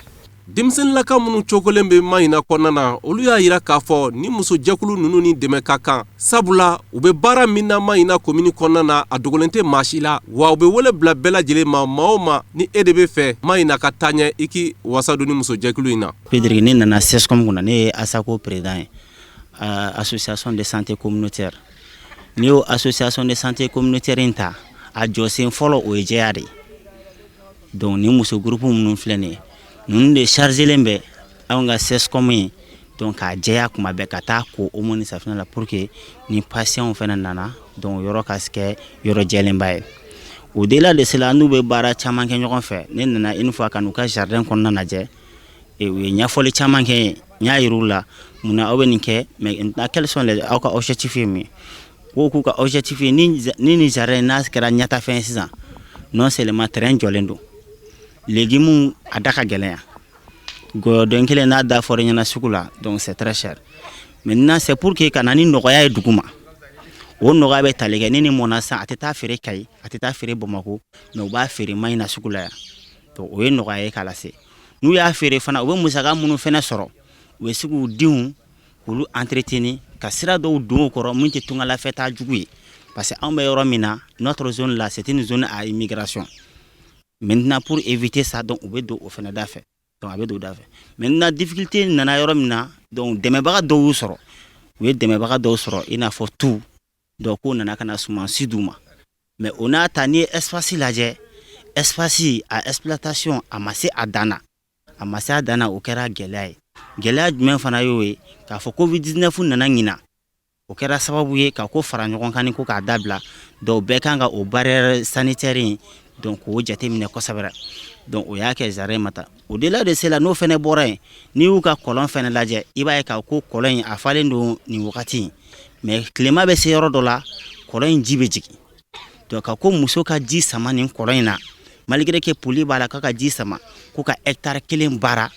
Denmisɛnninlaka minnu cogolen bɛ Mahina kɔnɔna na, olu y'a jira k'a fɔ ni musojɛkulu ninnu ni dɛmɛ ka kan, sabula u bɛ baara min na Mahina komini kɔnɔna na, a dogolen tɛ maa si la. Wa u bɛ wele bila bɛɛ lajɛlen ma, maa o maa ni e de bɛ fɛ Mahina ka taa ɲɛ, i k'i wasa don ni musojɛkulu in na. Pedri, ne nana CSCOM kunna, ne ye ASACO président ye, association de santé communautaire. N'i y'o association de santé communautaire in ta, a jɔsen fɔlɔ, o ye jɛya de ye. Donc ni muso groupe minnu filɛ nin ye, ninnu de chargelen bɛ anw ka CSCOM ye, donc k'a jɛya kuma bɛɛ, ka taa ko omo ni safinɛ la, pour que ni patients fana nana, donc yɔrɔ ka kɛ yɔrɔ jɛlenba ye. Au delà de cela, n'u bɛ baara caman kɛ ɲɔgɔn fɛ. Ne nana une fois ka n'u ka jardin kɔnɔna lajɛ, u ye ɲɛfɔli caman kɛ n ye. N y'a yir'u la munna aw bɛ nin kɛ, mais quels sont les aw ka objectif ye mun ye. Ko k'u ka objectif ye ni jardin n'a kɛra ɲɛtafɛn ye sisan, non seulement terrain jɔlen don, légumes a da ka gɛlɛn yan, gɔyɔden kelen n'a da fɔra ɲɛna sugu la, donc c'est très cher. Maintenant, c'est pour que ka na ni nɔgɔya ye dugu ma. O nɔgɔya bɛ tali kɛ ni mɔnna sisan, a tɛ taa feere Kayi, a tɛ taa feere Bamakɔ, mais u b'a feere Mahina sugu la yan. Donc o ye nɔgɔya ye k'a lase. N'u y'a feere fana, u bɛ musaka minnu fana sɔrɔ, u bɛ se k'u denw k'olu entretenir, ka sira dɔw don o kɔrɔ min tɛ tungalafɛtaa jugu ye, parce que anw bɛ yɔrɔ min na, notre zone là, c'est une zone à immigration. Maintenant, pour éviter ça, donc u bɛ don o fana da fɛ. Donc a bɛ don o da fɛ. Maintenant, difficulté nana yɔrɔ min na, donc dɛmɛbaga dɔw y'u sɔrɔ, u ye dɛmɛbaga dɔw sɔrɔ, i n'a fɔ tu dɔw k'o nana ka na sumansi d'u ma. Mais o n'a ta, n'i ye espace lajɛ, espace a exploitation a ma se a dan na, a ma se a dan na. O kɛra gɛlɛya ye. Gɛlɛya jumɛn fana y'o ye? K'a fɔ Covid 19 nana ɲina, o kɛra sababu ye ka ko fara ɲɔgɔn kan ni ko k'a dabila. Donc bɛɛ kan ka o barrière sanitaire in, donc k'o jateminɛ kosɛbɛ. Donc o y'a kɛ jardin ma ta. Au delà de cela, n'o fana bɔra yen, n'i y'u ka kɔlɔn fana lajɛ, i b'a ye k'a ko kɔlɔn in a falen don nin wagati in, mais tilema bɛ se yɔrɔ dɔ la, kɔlɔn in ji bɛ jigin. Donc ka ko muso ka ji sama nin kɔlɔn in na, malgré que poli b'a la, k'a ka ji sama ko ka hectare kelen baara,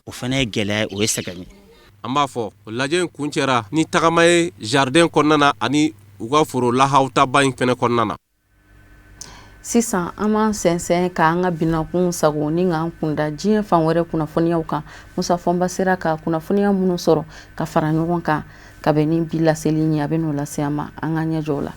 o fana ye gɛlɛya ye, o ye sɛgɛn ye. An b'a fɔ lajɛ in kuncɛra ni tagama ye jardin kɔnɔna na ani u ka foro lahawutaba in fɛnɛ kɔnɔna na. Sisan, an b'an sɛnsɛn k'an ka binakun sago ni k'an kunda diɲɛ fan wɛrɛ kunnafoniyaw kan. Musa Fɔnba sera ka kunnafoniya minnu sɔrɔ ka fara ɲɔgɔn kan ka bɛn ni bi laseli ye, a bɛ n'o lase an ma. An ka ɲɛjɔ la.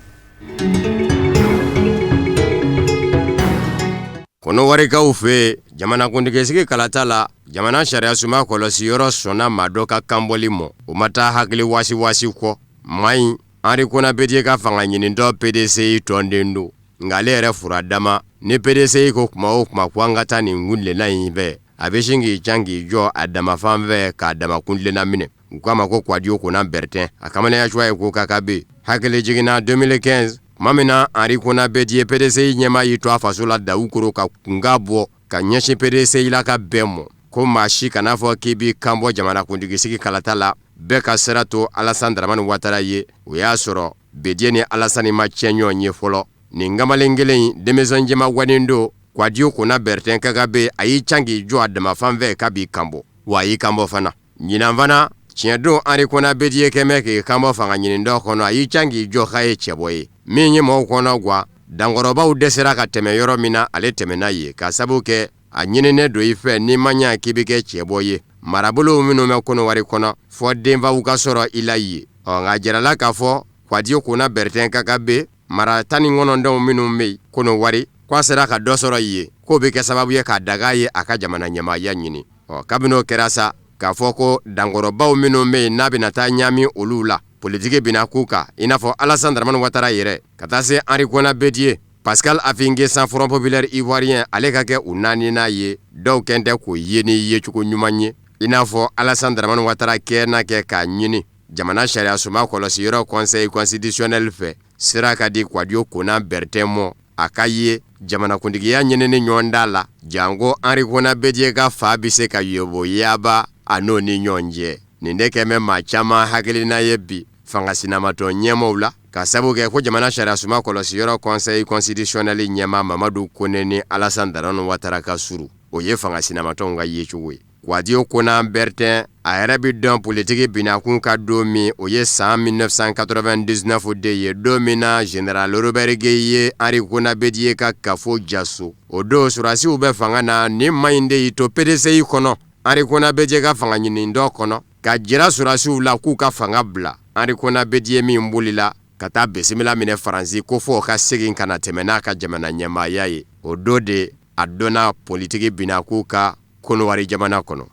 Kɔnɔwarikaw fɛ yen, jamanakuntigisigi kalata la, jamana sariyasunba kɔlɔsiyɔrɔ sɔnna maa dɔ ka kanbɔli mɔ. O ma taa hakili wasiwasi kɔ. Maa in, Henri Konan Bédié ka fanga ɲinitɔ PDCI tɔnden don. Nka ale yɛrɛ fura dama ni PDCI ko kuma o kuma ko an ka taa nin kuntilenna in fɛ, a bɛ sin k'i can k'i jɔ a dama fan fɛ k'a dama kuntilenna minɛ. U k'a ma ko Kouadio Konan Bertin, a kamalenya cogoya ye ko KKB. Hakili jiginna 2015, tuma min na Henri Konan Bédié, PDCI ɲɛmaa, y'i to a faso la Dawukoro ka kunkan bɔ ka ɲɛsin PDCI la ka bɛn mɔ ko maa si kana fɔ k'i b'i kanbɔ jamanakuntigisigi kalata la, bɛɛ ka sira to Alassane Dramane Ouattara ye. O y'a sɔrɔ Bédié ni Alassane ma tiɲɛ ɲɔgɔn ye fɔlɔ. Nin kamalen kelen in, denmisɛn jɛma gwanin don. Kouadio Konan Bertin Kagabe a y'i can k'i jɔ a dama fan fɛ k'a b'i kanbɔ, wa a y'i kanbɔ fana. Ɲinan fana, tiɲɛ don Henri Konan Bédié kɛmɛ k'i kanbɔ fanga ɲinindɔ kɔnɔ, a y'i can k'i jɔ k'a ye cɛbɔ ye. Min ye mɔgɔw kɔnɔ gwan, dankɔrɔbaw dɛsɛra ka tɛmɛ yɔrɔ min na, ale tɛmɛna yen, k'a sabu kɛ a ɲininen don i fɛ n'i ma ɲa k'i bɛ kɛ cɛbɔ ye. Marabolow minnu bɛ Kɔnɔwari kɔnɔ, fɔ denfaw ka sɔrɔ i la yen. Ɔ nka a jirala k'a fɔ Kouadio Konan Bertin Kagabe mara 19 minnu bɛ yen Kɔnɔwari, k'a sera ka dɔ sɔrɔ yen, k'o bɛ kɛ sababu ye k'a daga ye a ka jamana ɲɛmaaya ɲini. Ɔ kabini o kɛra sa, k'a fɔ ko dankɔrɔbaw minnu bɛ yen n'a bɛna taa ɲaami olu la, politiki bɛna k'u kan, i n'a fɔ Alassane Dramane Ouattara yɛrɛ, ka taa se Henri Konan Bédié, Pascal Affi N'Guessan Front Populaire Ivoirien, ale ka kɛ u naaninan ye. Dɔw kɛn tɛ k'o ye ni yecogo ɲuman ye, i n'a fɔ Alassane Dramane Ouattara kɛ n'a kɛ k'a ɲini jamana sariyasunba kɔlɔsiyɔrɔ Conseil constitutionnel fɛ, sira ka di Kouadio Konan Bertin mɔ a ka ye jamanakuntigiya ɲinini ɲɔgɔnda la, janko Henri Konan Bédié ka fa bɛ se ka yoboyaba a n'o ni ɲɔgɔn cɛ. Nin de kɛn bɛ maa caman hakilina ye bi fanga sinamatɔn ɲɛmaaw la, ka sabu kɛ ko jamana sariyasunba kɔlɔsiyɔrɔ Conseil constitutionnel ɲɛmaa Mamadu Kone ni Alassane Dramane Ouattara ka surun, o ye fanga sinamatɔnw ka yecogo ye. Kouadio Konan Bertin a yɛrɛ bɛ dɔn politiki binakun ka don min, o ye san 1999 de ye, don min na Général Robert Gueï ye Henri Konan Bédié ka kafo jaso. O don sɔrɔdasiw bɛ fanga na, nin maa in de y'i to PDCI kɔnɔ, Henri Konan Bédié ka fanga ɲinindɔ kɔnɔ, ka jira sɔrɔdasiw la k'u ka fanga bila. Henri Konan Bédié min bolila ka taa bisimila minɛ Faransi ko fɔ o ka segin ka na tɛmɛ n'a ka jamana ɲɛmaaya ye, o don de a dɔnna politiki binakun ka Kɔnɔwari jamana kɔnɔ.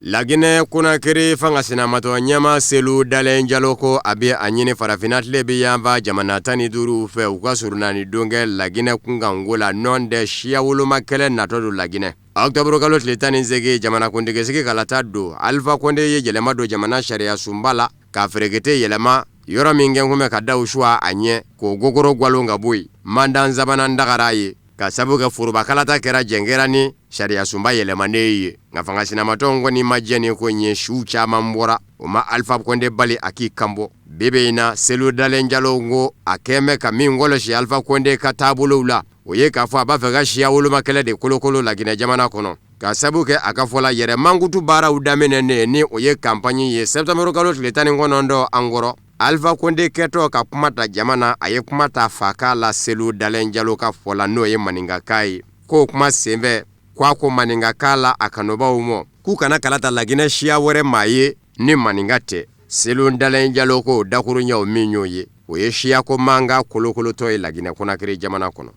Laginɛ Konakiri fanga sinamatɔn ɲɛmaa Selu Dalen Jalo ko a bɛ a ɲini farafinna tilebin yanfan jamana 15 fɛ, u ka surunani don kɛ Laginɛ kunkanko la, nɔntɛ siya woloma kɛlɛ natɔ don Laginɛ. Octobre kalo tile 18 jamanakuntigisigi kalata don, Alpha Konde ye yɛlɛma don jamana sariyasunba la k'a ferekete yɛlɛma yɔrɔ min kɛ kun bɛ ka daw suwa a ɲɛ k'o gogoro gwalon ka bɔ yen. Mandat sabanan dagara a ye ka sabu kɛ foroba kalata kɛra jɛn kɛra ni sariyasunba yɛlɛmanen ye. Nka fanga sinamatɔnw kɔni ma jɛn ni ko in ye, suw caman bɔra, o ma Alpha Konde bali a k'i kanbɔ. Bi bi in na, Selu Dalen Jalo ko a kɛn bɛ ka min kɔlɔsi Alpha Konde ka taabolow la, o ye k'a fɔ a b'a fɛ ka siya woloma kɛlɛ de kolokolo Laginɛ jamana kɔnɔ, ka sabu kɛ a ka fɔ la yɛrɛ mankutu baaraw daminɛnen ni o ye kanpaɲi ye septembre kalo tile 19 an kɔrɔ. Alpha Konde kɛtɔ ka kuma ta jama na, a ye kuma ta fakan la Selu Dalen Jalo ka fɔ la, n'o ye maninkakan ye. K'o kuma senfɛ, ko a ko maninkakan la a kanubaw mɔ k'u kana kala ta Laginɛ siya wɛrɛ maa ye ni maninka tɛ. Selu Dalen Jalo ko dakuruɲɛw min y'o ye, o ye siyako mankan kolokolotɔ ye Laginɛ Konakiri jamana kɔnɔ.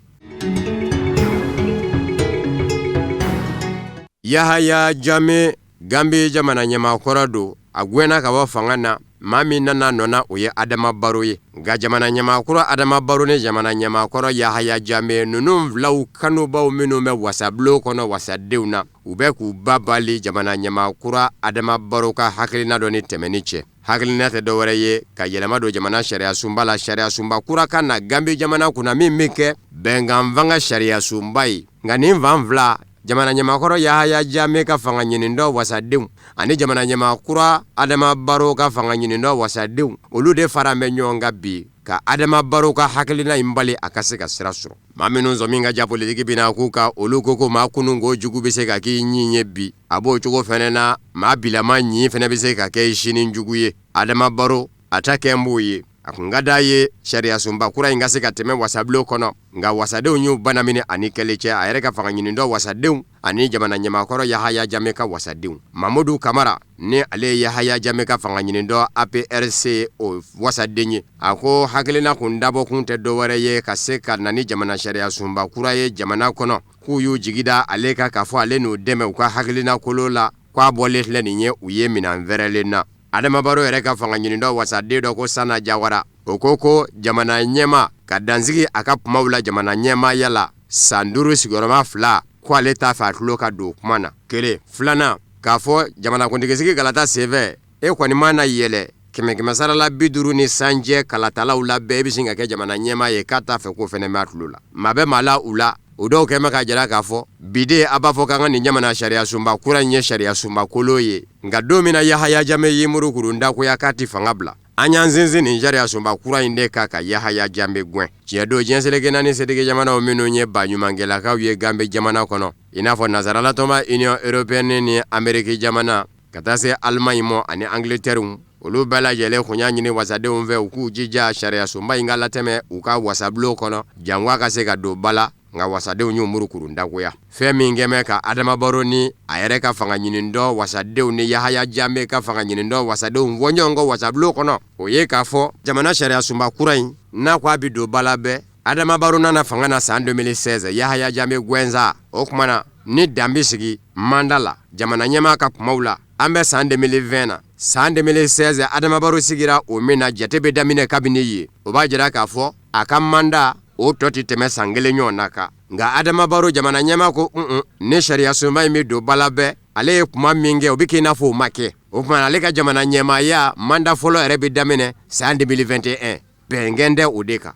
Yahaya Jame, Gambi jamana ɲɛmaa kɔrɔ don, a gɛnna ka bɔ fanga na. Maa min nana nɔ na, o ye Adama Baro ye. Nka jamana ɲɛmaa kura Adama Baro ni jamana ɲɛmaa kɔrɔ Yahaya Jame ninnu filaw kanubaw minnu bɛ wasabulon kɔnɔ wasadenw na, u bɛ k'u ba bali jamana ɲɛmaa kura Adama Baro ka hakilina dɔ ni tɛmɛni cɛ. Hakilina tɛ dɔwɛrɛ ye ka yɛlɛma don jamana sariyasunba la, sariyasunba kura ka na Gambi jamana kunna min bɛ kɛ bɛnkan fanga sariyasunba ye. Nka nin fan fila, jamana ɲɛmaakɔrɔ Yahaya Jame ka fanga ɲinindɔ wasadenw ani jamana ɲɛmaa kura Adama Baro ka fanga ɲinindɔ wasadenw, olu de fara bɛ ɲɔgɔn kan bi ka Adama Baro ka hakilina in bali a ka se ka sira sɔrɔ. Maa minnu sɔmi ka ja politiki bina k'u kan, olu ko ko maa kununko jugu bɛ se ka k'i ɲin ye bi, a b'o cogo fɛnɛ na maa bilama ɲin fɛnɛ bɛ se ka kɛ i sini jugu ye. Adama Baro a ta kɛ b'o ye, a kun ka d'a ye sariyasunba kura in ka se ka tɛmɛ wasabulon kɔnɔ, nka wasadenw y'u banamini ani kɛlen cɛ, a yɛrɛ ka fanga ɲinindɔ wasadenw ani jamana ɲɛmaakɔrɔ Yahaya Jame ka wasadenw. Mamadu Kamara ni ale ye Yahaya Jame ka fanga ɲinindɔ APRC o wasaden ye, a ko hakilina kun dabɔkun tɛ dɔwɛrɛ ye ka se ka na ni jamana sariyasunba kura ye jamana kɔnɔ, k'u y'u jigi da ale kan k'a fɔ ale n'u dɛmɛ u ka hakilina kolo la, k'a bɔlen filɛ nin ye u ye minɛn fɛrɛlen na. Adama Baro yɛrɛ ka fanga ɲinindɔ wasaden dɔ ko Sana Jawara, o ko ko jamana ɲɛmaa ka dansigi a ka kumaw la jamana ɲɛmaaya la san 5 sigiyɔrɔma 2, ko ale t'a fɛ a tulo ka don kuma na. Kelen filanan, k'a fɔ jamanakuntigisigi kalata senfɛ, e kɔni mana yɛlɛ kɛmɛ kɛmɛ sara la 50 ni sancɛ kalatalaw la bɛɛ, e bɛ sin ka kɛ jamana ɲɛmaa ye, k'a t'a fɛ k'o fɛnɛ mɛn a tulo la. Maa bɛ maa la u la, o dɔw kɛn bɛ k'a jira k'a fɔ bi de a b'a fɔ k'an ka nin jamana sariyasunba kura in ye sariyasunba kolo ye. Nka don min na Yahaya Jame y'i muru kurun dakoya k'a tɛ fanga bila, An y'an sinsin nin sariyasunba kura in de kan ka Yahaya Jame gɛn. Tiɲɛ don, diɲɛ seleke naani setigi jamanaw minnu ye baɲumankɛlakaw ye Gambi jamana kɔnɔ, i n'a fɔ nansaralatɔnba Union européenne ni Ameriki jamana, ka taa se Allemagne ma ani Angleterre, olu bɛɛ lajɛlen kun y'a ɲini wasadenw fɛ u k'u jija sariyasunba in ka latɛmɛ u ka wasabulon kɔnɔ, janko a ka se ka don ba la. Nka wasadenw y'u muru dagoya. Fɛn min kɛmɛ ka Adama Baro ni a yɛrɛ ka fanga ɲinitɔ wasadenw ni Yahaya Jame ka fanga ɲinitɔ wasadenw fɔ ɲɔgɔn kɔ wasabulon kɔnɔ, o ye k'a fɔ jamana sariyasunba kura in n'a ko a bɛ don ba la bɛɛ, Adama Baro nana fanga na san 2016, Yahaya Jame gɛnsa. O tuma na ni dan bɛ sigi mandat la jamana ɲɛmaa ka kumaw la, an bɛ san 2020 na. San 2016 Adama Baro sigira o min na, jate bɛ daminɛ kabini yen. O b'a jira k'a fɔ a ka mandat o tɔ tɛ tɛmɛ san kelen ɲɔgɔn na kan. Nka Adama Baro jamana ɲɛmaa ko un, ni sariyasunba in bɛ don ba la bɛɛ, ale ye kuma min kɛ, o bɛ k'i n'a fɔ o ma kɛ. O tuma ale ka jamana ɲɛmaaya mandat fɔlɔ yɛrɛ bɛ daminɛ san 2021. Bɛnkɛn tɛ o de kan.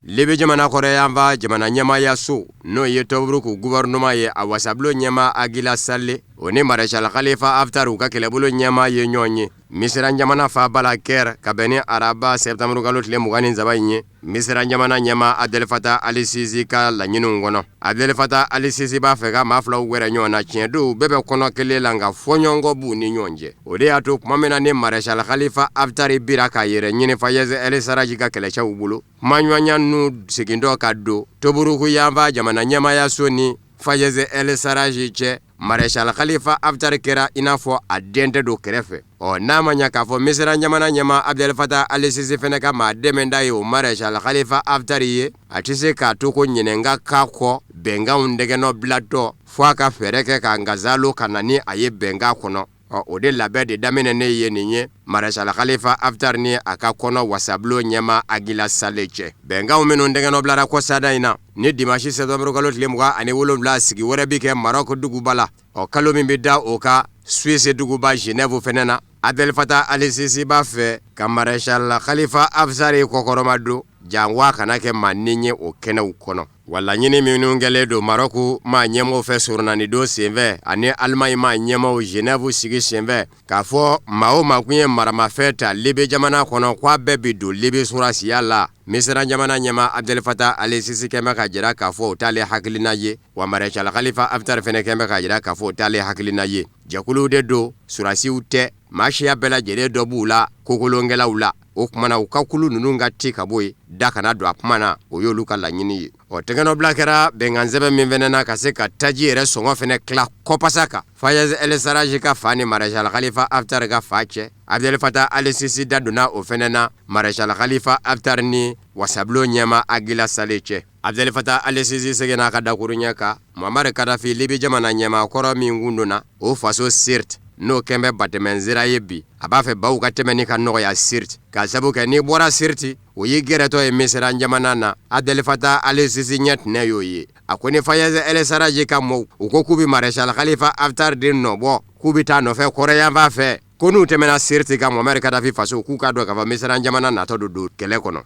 Libi jamana kɔrɔyanfan jamana ɲɛmaaya so, n'o ye Tobruk gouvernement ye, a wasabulon ɲɛmaa Agila Sale, o ni Maréchal Khalifa Haftar u ka kɛlɛbolo ɲɛmaa ye ɲɔgɔn ye Misira jamana faaba la Caire, ka bɛn ni araba septembre kalo tile 23 in ye, Misira jamana ɲɛmaa Abdel Fattah al-Sisi ka laɲiniw kɔnɔ. Abdel Fattah al-Sisi b'a fɛ ka maa filaw gɛrɛ ɲɔgɔn na. Tiɲɛ don, bɛɛ bɛ kɔnɔ kelen la, nka fɔɲɔgɔnkɔ b'u ni ɲɔgɔn cɛ. O de y'a to tuma min na ni Maréchal Khalifa Haftar bira k'a yɛrɛ ɲini Fayez El-Sarraj ka kɛlɛcɛw bolo, kumaɲɔgɔnya ninnu segintɔ ka don Tobruk yanfan jamana ɲɛmaayaso ni Fayez El-Sarraj cɛ, Maréchal Khalifa Haftar kɛra i n'a fɔ a den tɛ don kɛrɛfɛ. Ɔ n'a ma ɲa k'a fɔ Misira jamana ɲɛmaa Abdel Fattah al-Sisi fɛnɛ ka maa dɛmɛta ye o Maréchal Khalifa Haftar ye, a tɛ se k'a to ko ɲinɛ ka k'a kɔ bɛnkanw tɛgɛnɔ bilatɔ, fo a ka fɛɛrɛ kɛ ka ngasalo ka na ni a ye bɛnkan kɔnɔ. Ɔ o de labɛn de daminɛnen ye nin ye Maréchal Khalifa Haftar ni a ka kɔnɔ wasabulon ɲɛmaa Agila Sale cɛ. Bɛnkanw minnu tɛgɛnɔ bilara kɔsada in na, ni dimanche septembre kalo tile 27, sigi wɛrɛ bɛ kɛ Maroc duguba la. Ɔ kalo min bɛ da o kan, Suisse duguba Genève fɛnɛ na, Abdel Fattah al-Sisi b'a fɛ ka Maréchal Khalifa Haftar kɔkɔrɔma don, janko a kana kɛ maa ni ye o kɛnɛw kɔnɔ. Wa laɲini minnu kɛlen don Maroc maa ɲɛmaaw fɛ surunani don senfɛ ani Allemagne maa ɲɛmaaw Genève sigi senfɛ, k'a fɔ maa o maa kun ye maramafɛn ta Libi jamana kɔnɔ, k'a bɛɛ bɛ don Libi sɔrɔdasiya la. Misira jamana ɲɛmaa Abdel Fattah al-Sisi kɛn bɛ k'a jira k'a fɔ o t'ale hakilina ye, wa Maréchal Khalifa Haftar fɛnɛ kɛn bɛ k'a jira k'a fɔ o t'ale hakilina ye. Jɛkuluw de don, sɔrɔdasiw tɛ, maa siya bɛɛ lajɛlen dɔ b'u la kokolonkɛlaw la. O tuma na u ka kulu ninnu ka ci ka bɔ yen, da kana don a kuma na, o y'olu ka laɲini ye. Ɔ tɛgɛnɔbila kɛra bɛnkansɛbɛn min fɛnɛ na ka se ka taji yɛrɛ sɔngɔ fɛnɛ tila kɔpasa kan Fayez El-Sarraj ka fa ni Maréchal Khalifa Haftar ka fa cɛ, Abdel Fattah al-Sisi da donna o fɛnɛ na Maréchal Khalifa Haftar ni wasabulon ɲɛmaa Agila Sale cɛ. Abdel Fattah al-Sisi seginna a ka dakuruɲɛ kan Muammar Kadhafi, Libi jamana ɲɛmaa kɔrɔ min kun donna o faso Sirte, n'o kɛn bɛ batɛmɛnsira ye bi, a b'a fɛ baw ka tɛmɛni ka nɔgɔya Sirte, k'a sabu kɛ n'i bɔra Sirte, o y'i gɛrɛtɔ ye Misira jamana na. Abdel Fattah al-Sisi ɲɛ tɛnɛ y'o ye. A ko ni Fayez El-Sarraj ka mɔɔw, u ko k'u bɛ Maréchal Khalifa Haftar de nɔbɔ, k'u bɛ taa nɔfɛ kɔrɔyanfan fɛ, ko n'u tɛmɛna Sirte kan, Muammar Kadhafi faso, k'u k'a dɔn k'a fɔ Misira jamana natɔ don kɛlɛ kɔnɔ.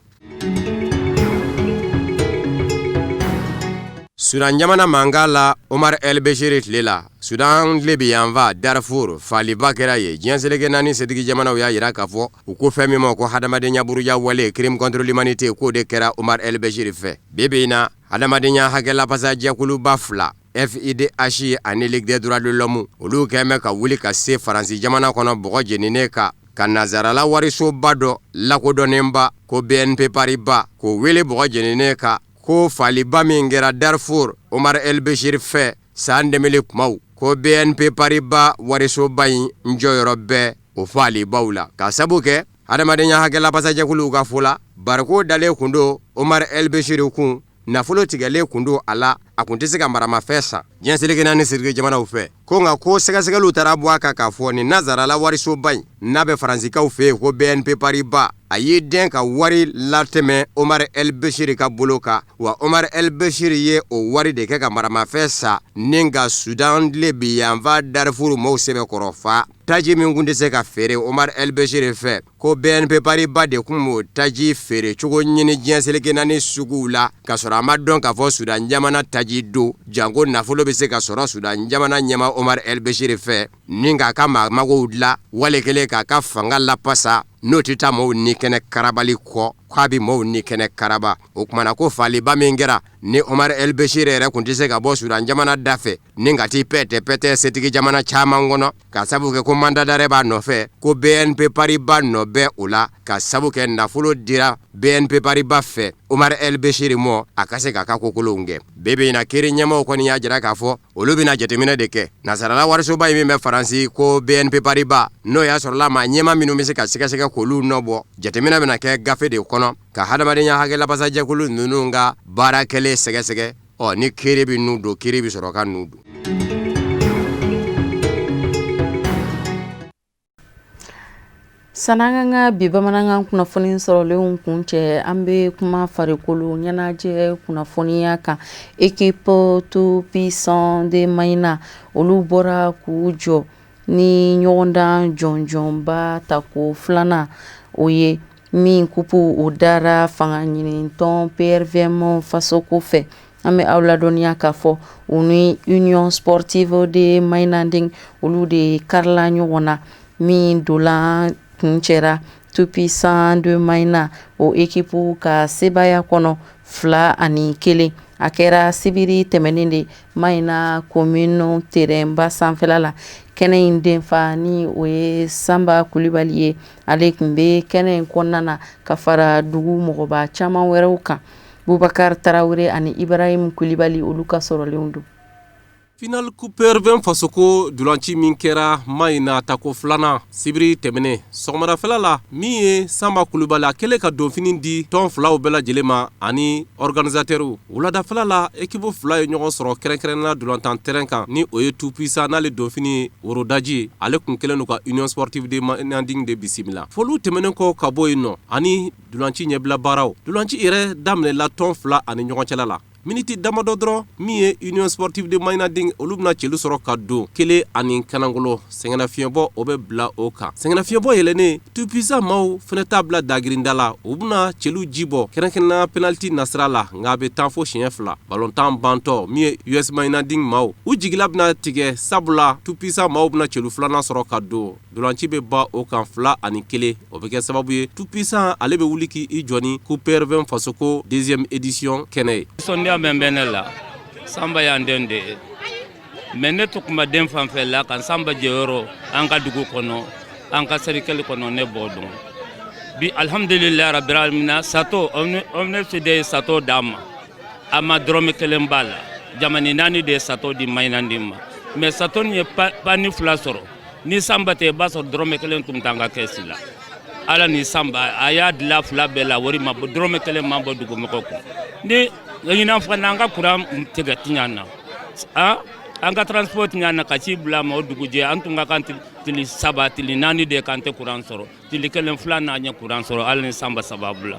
Sudan jamana mankan la Omar El Bechir tile la, Sudan tilebinyanfan Darfur faaliba kɛra yen. Diɲɛ seleke naani setigi jamanaw y'a jira k'a fɔ u ko fɛn min ma ko hadamadenya buruja wale, crime contre l'humanité, k'o de kɛra Omar El Bechir fɛ. Bi bi in na, hadamadenya hakɛ lafasajɛkuluba fila, FIDH ani Ligue des droits de l'homme, olu kɛn bɛ ka wuli ka se Faransi jamana kɔnɔ bɔgɔ jeninen kan, ka nansarala warisoba dɔ lakodɔnnenba ko BNP Paribas k'o wele bɔgɔ jeninen kan, ko faaliba min kɛra Darfur Omar El Bechir fɛ san 2000 kumaw, ko BNP Paribas warisoba in jɔyɔrɔ bɛ o faalibaw la, k'a sabu kɛ hadamadenya hakɛ lafasajɛkuluw ka fɔ la, bariko dalen kun don Omar El Bechir kun, nafolo tigɛlen kun don a la, a kun tɛ se ka maramafɛn san diɲɛ seleke naani setigi jamanaw fɛ. Ko nka ko sɛgɛsɛgɛliw taara bɔ a kan k'a fɔ nin nansarala warisoba in n'a bɛ faransikaw fɛ yen ko BNP Paribas, a y'i dɛn ka wari latɛmɛ Omar El Bechir ka bolo kan, wa Omar El Bechir ye o wari de kɛ ka maramafɛn san ni ka Sudan tilebinyanfan Darfur mɔɔw sɛbɛkɔrɔ fa. Taji min kun tɛ se ka feere Omar El Bechir fɛ, ko BNP Paribas de kun b'o taji feere cogo ɲini diɲɛ seleke naani suguw la, k'a sɔrɔ a ma dɔn k'a fɔ Sudan jamana taji baji don, janko nafolo bɛ se ka sɔrɔ Sudan jamana ɲɛmaa Omar El Bashir fɛ ni k'a ka maa magow dilan, wale kelen k'a ka fanga lapasa, n'o tɛ taa maaw ni kɛnɛ karabali kɔ, k'a bɛ maaw ni kɛnɛ karaba. O tuma na ko faaliba min kɛra ni Omar El Bashir yɛrɛ tun tɛ se ka bɔ Sudan jamana da fɛ ni ka t'i pɛtɛ pɛtɛ setigi jamana caman kɔnɔ, ka sabu kɛ ko mandat d'arrêt b'a nɔfɛ, ko BNP Paribas nɔ bɛ o la, ka sabu kɛ nafolo dira BNP Paribas fɛ Omar El Bashir mɔ a ka se k'a ka kokolonw kɛ. Bi bi in na, kiiri ɲɛmaaw kɔni y'a jira k'a fɔ olu bɛna jateminɛ de kɛ nasarala warisoba in min bɛ Faransi ko BNP Paribas, n'o y'a sɔrɔla maa ɲɛmaa minnu bɛ se ka sɛgɛsɛgɛ k'olu nɔ bɔ. Jateminɛ bɛna kɛ gafe de kɔnɔ ka hadamadenya hakɛ labasajɛkulu ninnu ka baara kɛlen sɛgɛsɛgɛ. Ɔ ni kiiri bɛ n'u don, kiiri bɛ sɔrɔ ka n'u don. San'an k'an ka bi bamanankan kunnafoni sɔrɔlenw kuncɛ, an bɛ kuma farikolo ɲɛnajɛ kunnafoniya kan. Équipe tout puissant de Mahina, olu bɔra k'u jɔ ni ɲɔgɔndan jɔnjɔnba tako filanan, o ye min kupu o dara fanga ɲinitɔn PRVM Fasoko fɛ. An bɛ aw ladɔnniya k'a fɔ u ni Union Sportive de Mahinanding, olu de karila ɲɔgɔn na, min ntolan kuncɛra tout puissant de Mahina o ekipu ka sebaaya kɔnɔ 2-1. A kɛra sibiri tɛmɛnen de Mahina commune terrainba sanfɛla la. Kɛnɛ in denfa ni o ye Sanba Kulibali ye, ale tun bɛ kɛnɛ in kɔnɔna na ka fara dugu mɔgɔba caman wɛrɛw kan. Bubakari Tarawele ani Ibrahim Kulibali, olu ka sɔrɔlenw don. Final Coupe PRVM Fasoko ntolanci min kɛra Mahina tako filanan sibiri tɛmɛnen sɔgɔmadafɛla la, min ye Sanba Kulubali, a kɛlen ka donfini di tɔn filaw bɛɛ lajɛlen ma ani organisateurw. Wuladafɛla la, ekipu fila ye ɲɔgɔn sɔrɔ kɛrɛnkɛrɛnnenya ntolantan terrain kan, ni o ye tout puissant, n'ale donfini worodaji, ale tun kɛlen don ka Union Sportive de Mahinanding de bisimila. Foliw tɛmɛnen kɔ ka bɔ yen nɔ ani ntolanci ɲɛbila baaraw, ntolanci yɛrɛ daminɛla tɔn fila ani ɲɔgɔn cɛla la. Miniti damadɔ dɔrɔn, min ye Union Sportive de Mahinanding, olu bɛna celu sɔrɔ ka don kelen ani kanangolo. Sɛgɛnnafiɲɛbɔ o bɛ bila o kan. Sɛgɛnnafiɲɛbɔ yɛlɛnnen, tout puissant maaw fana t'a bila dagirinda la, u bɛna celu ji bɔ kɛrɛnkɛrɛnnenya penalty nasira la, nka a bɛ tan fo siɲɛ fila. Balontan bantɔ, min ye US Mahinanding maaw, u jigila bɛna tigɛ, sabula tout puissant maaw bɛna celu filanan sɔrɔ ka don. Ntolanci bɛ ban o kan 2-1. O bɛ kɛ sababu ye tout puissant ale bɛ wuli k'i jɔ ni Coupe PRVM Fasoko deuxième édition kɛnɛ ye. Nisɔndiya min bɛ ne la, Sanba y'an den de ye, mais ne tɛ kuma den fanfɛ la kan. Sanba jɔyɔrɔ an ka dugu kɔnɔ, an ka cercle kɔnɔ, ne b'o dɔn bi. Alihamdulilayi rabbil alamina, sato ONFP de ye sato d'an ma, a ma dɔrɔmɛ kelen b'a la. Jamana naani de ye sato di Mahinanding ma, mais sato nin ye panne fila sɔrɔ. Ni Sanba tɛ, i b'a sɔrɔ dɔrɔmɛ kelen tun t'an ka kɛsi la. Ala ni Sanba, a y'a dilan fila bɛɛ la, wari ma bɔ, dɔrɔmɛ kelen ma bɔ dugumɔgɔ kun. Ni ɲinan fana, an ka kuran tigɛ tiɲɛ na, an ka transport tiɲɛ na ka ci bila ma o dugujɛ. An tun ka kan tile 3, tile 4 de k'an tɛ kuran sɔrɔ. Tile kelen fila n'an ye kuran sɔrɔ, Ala ni Sanba sababu la.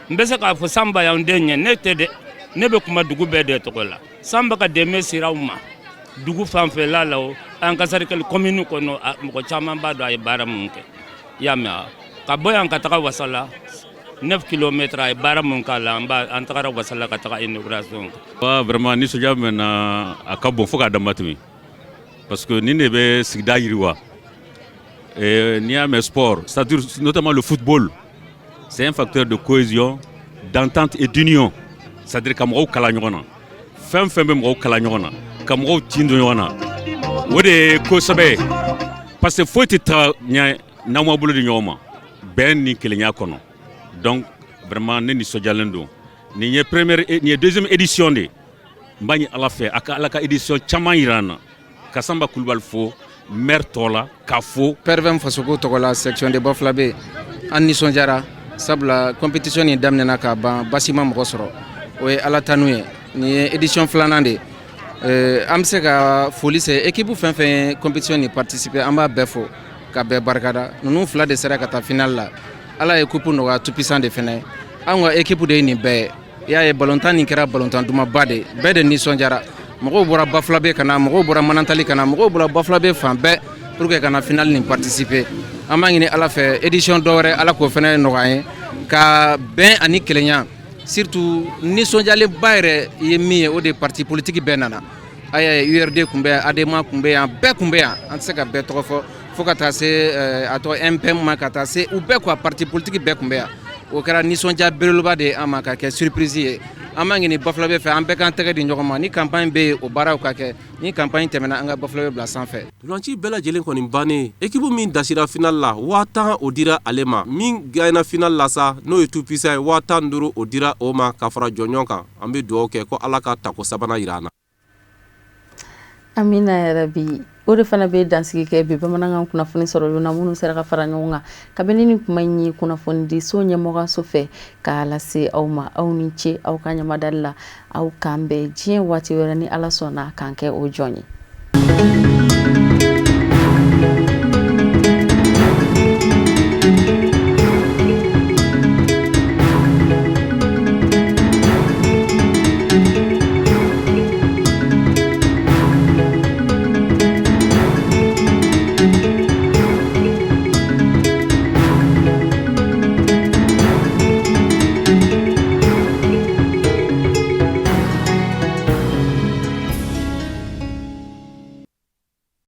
N bɛ se k'a fɔ Sanba y'an den ye. Ne tɛ dɛ, ne bɛ kuma dugu bɛɛ de tɔgɔ la. Sanba ka dɛmɛ sera aw ma dugu fanfɛla la, o an ka cercle commune kɔnɔ, mɔgɔ caman b'a dɔn a ye baara mun kɛ. I y'a mɛn, ka bɔ yan ka taga Wasala, 9 kilomètres, a ye baara mun k'a la, an b'a an tagara Wasala ka taga inauguration kɛ. Wa vraiment, nisɔndiya min na, a ka bon fo k'a dama tɛmɛ, parce que nin de bɛ sigida yiriwa. N'i y'a mɛn sport, c'est-à-dire notamment le football, c'est un facteur de cohésion, d'entente et d'union, c'est-à-dire ka mɔgɔw kala ɲɔgɔn na. Fɛn fɛn bɛ mɔgɔw kala ɲɔgɔn na, ka mɔgɔw tin don ɲɔgɔn na, o de ye ko sɛbɛ ye, parce que foyi tɛ taga ɲɛ n'aw ma bolo di ɲɔgɔn ma bɛn ni kelenya kɔnɔ. Donc vraiment, ne nisɔndiyalen don. Nin ye première, nin ye deuxième édition de ye. N b'a ɲini Ala fɛ, a ka Ala ka édition caman yira an na. Ka Sanba Kulubali fo maire tɔgɔ la, k'a fo. PRVM Fasoko tɔgɔ la, section de Bafulabe, an nisɔndiyara, sabula compétition nin daminɛna k'a ban, basi ma mɔgɔ sɔrɔ, o ye Ala tanu ye. Nin ye édition filanan de ye. An bɛ se ka foli se équipe fɛn fɛn ye compétition nin participer, an b'a bɛɛ fo ka bɛɛ barikada. Ninnu fila de sera ka taa final la. Ala ye coupe nɔgɔya tout puissant de fɛnɛ ye. Anw ka équipe de ye nin bɛɛ ye. I y'a ye, balontan nin kɛra balontan dumanba de ye, bɛɛ de nisɔndiyara. Mɔgɔw bɔra Bafulabe ka na, mɔgɔw bɔra Manantali ka na, mɔgɔw bɔra Bafulabe fan bɛɛ pour que ka na final nin participer. An b'a ɲini Ala fɛ, édition dɔ wɛrɛ, Ala k'o fɛnɛ nɔgɔya an ye, ka bɛn ani kelenya. Surtout nisɔndiyalenba yɛrɛ ye min ye, o de ye parti politique bɛɛ nana. A y'a ye, URD tun bɛ yan, ADEMA tun bɛ yan, bɛɛ tun bɛ yan. An tɛ se ka bɛɛ tɔgɔ fɔ, fo ka taa se a tɔgɔ MPM ma, ka taa se u bɛɛ quoi. Parti politique bɛɛ tun bɛ yan. O kɛra nisɔndiya belebeleba de ye an ma, ka kɛ surprise ye. An b'a ɲini Bafulabe fɛ, an bɛɛ k'an tɛgɛ di ɲɔgɔn ma. Ni campagne bɛ yen, o baaraw ka kɛ. Ni campagne tɛmɛna, an ka Bafulabe bila sanfɛ. Ntolanci bɛɛ lajɛlen kɔni bannen, ekipu min dasira final la, 10 000, o dira ale ma. Min gagnera final la sa, n'o ye Tout-Puissant ye, 15 000, o dira o ma ka fara jɔnjɔn kan. An bɛ dugawu kɛ ko Ala ka tako sabanan jira an na. Amina yarabi. O de fana bɛ dansigi kɛ bi bamanankan kunnafoni sɔrɔ na minnu sera ka fara ɲɔgɔn kan kabini ni kuma in ye kunnafonidiso ɲɛmɔgɔso fɛ k'a lase aw ma. Aw ni ce aw ka ɲamadali la. Aw k'an bɛn diɲɛ waati wɛrɛ ni Ala sɔnna k'an kɛ o jɔn ye.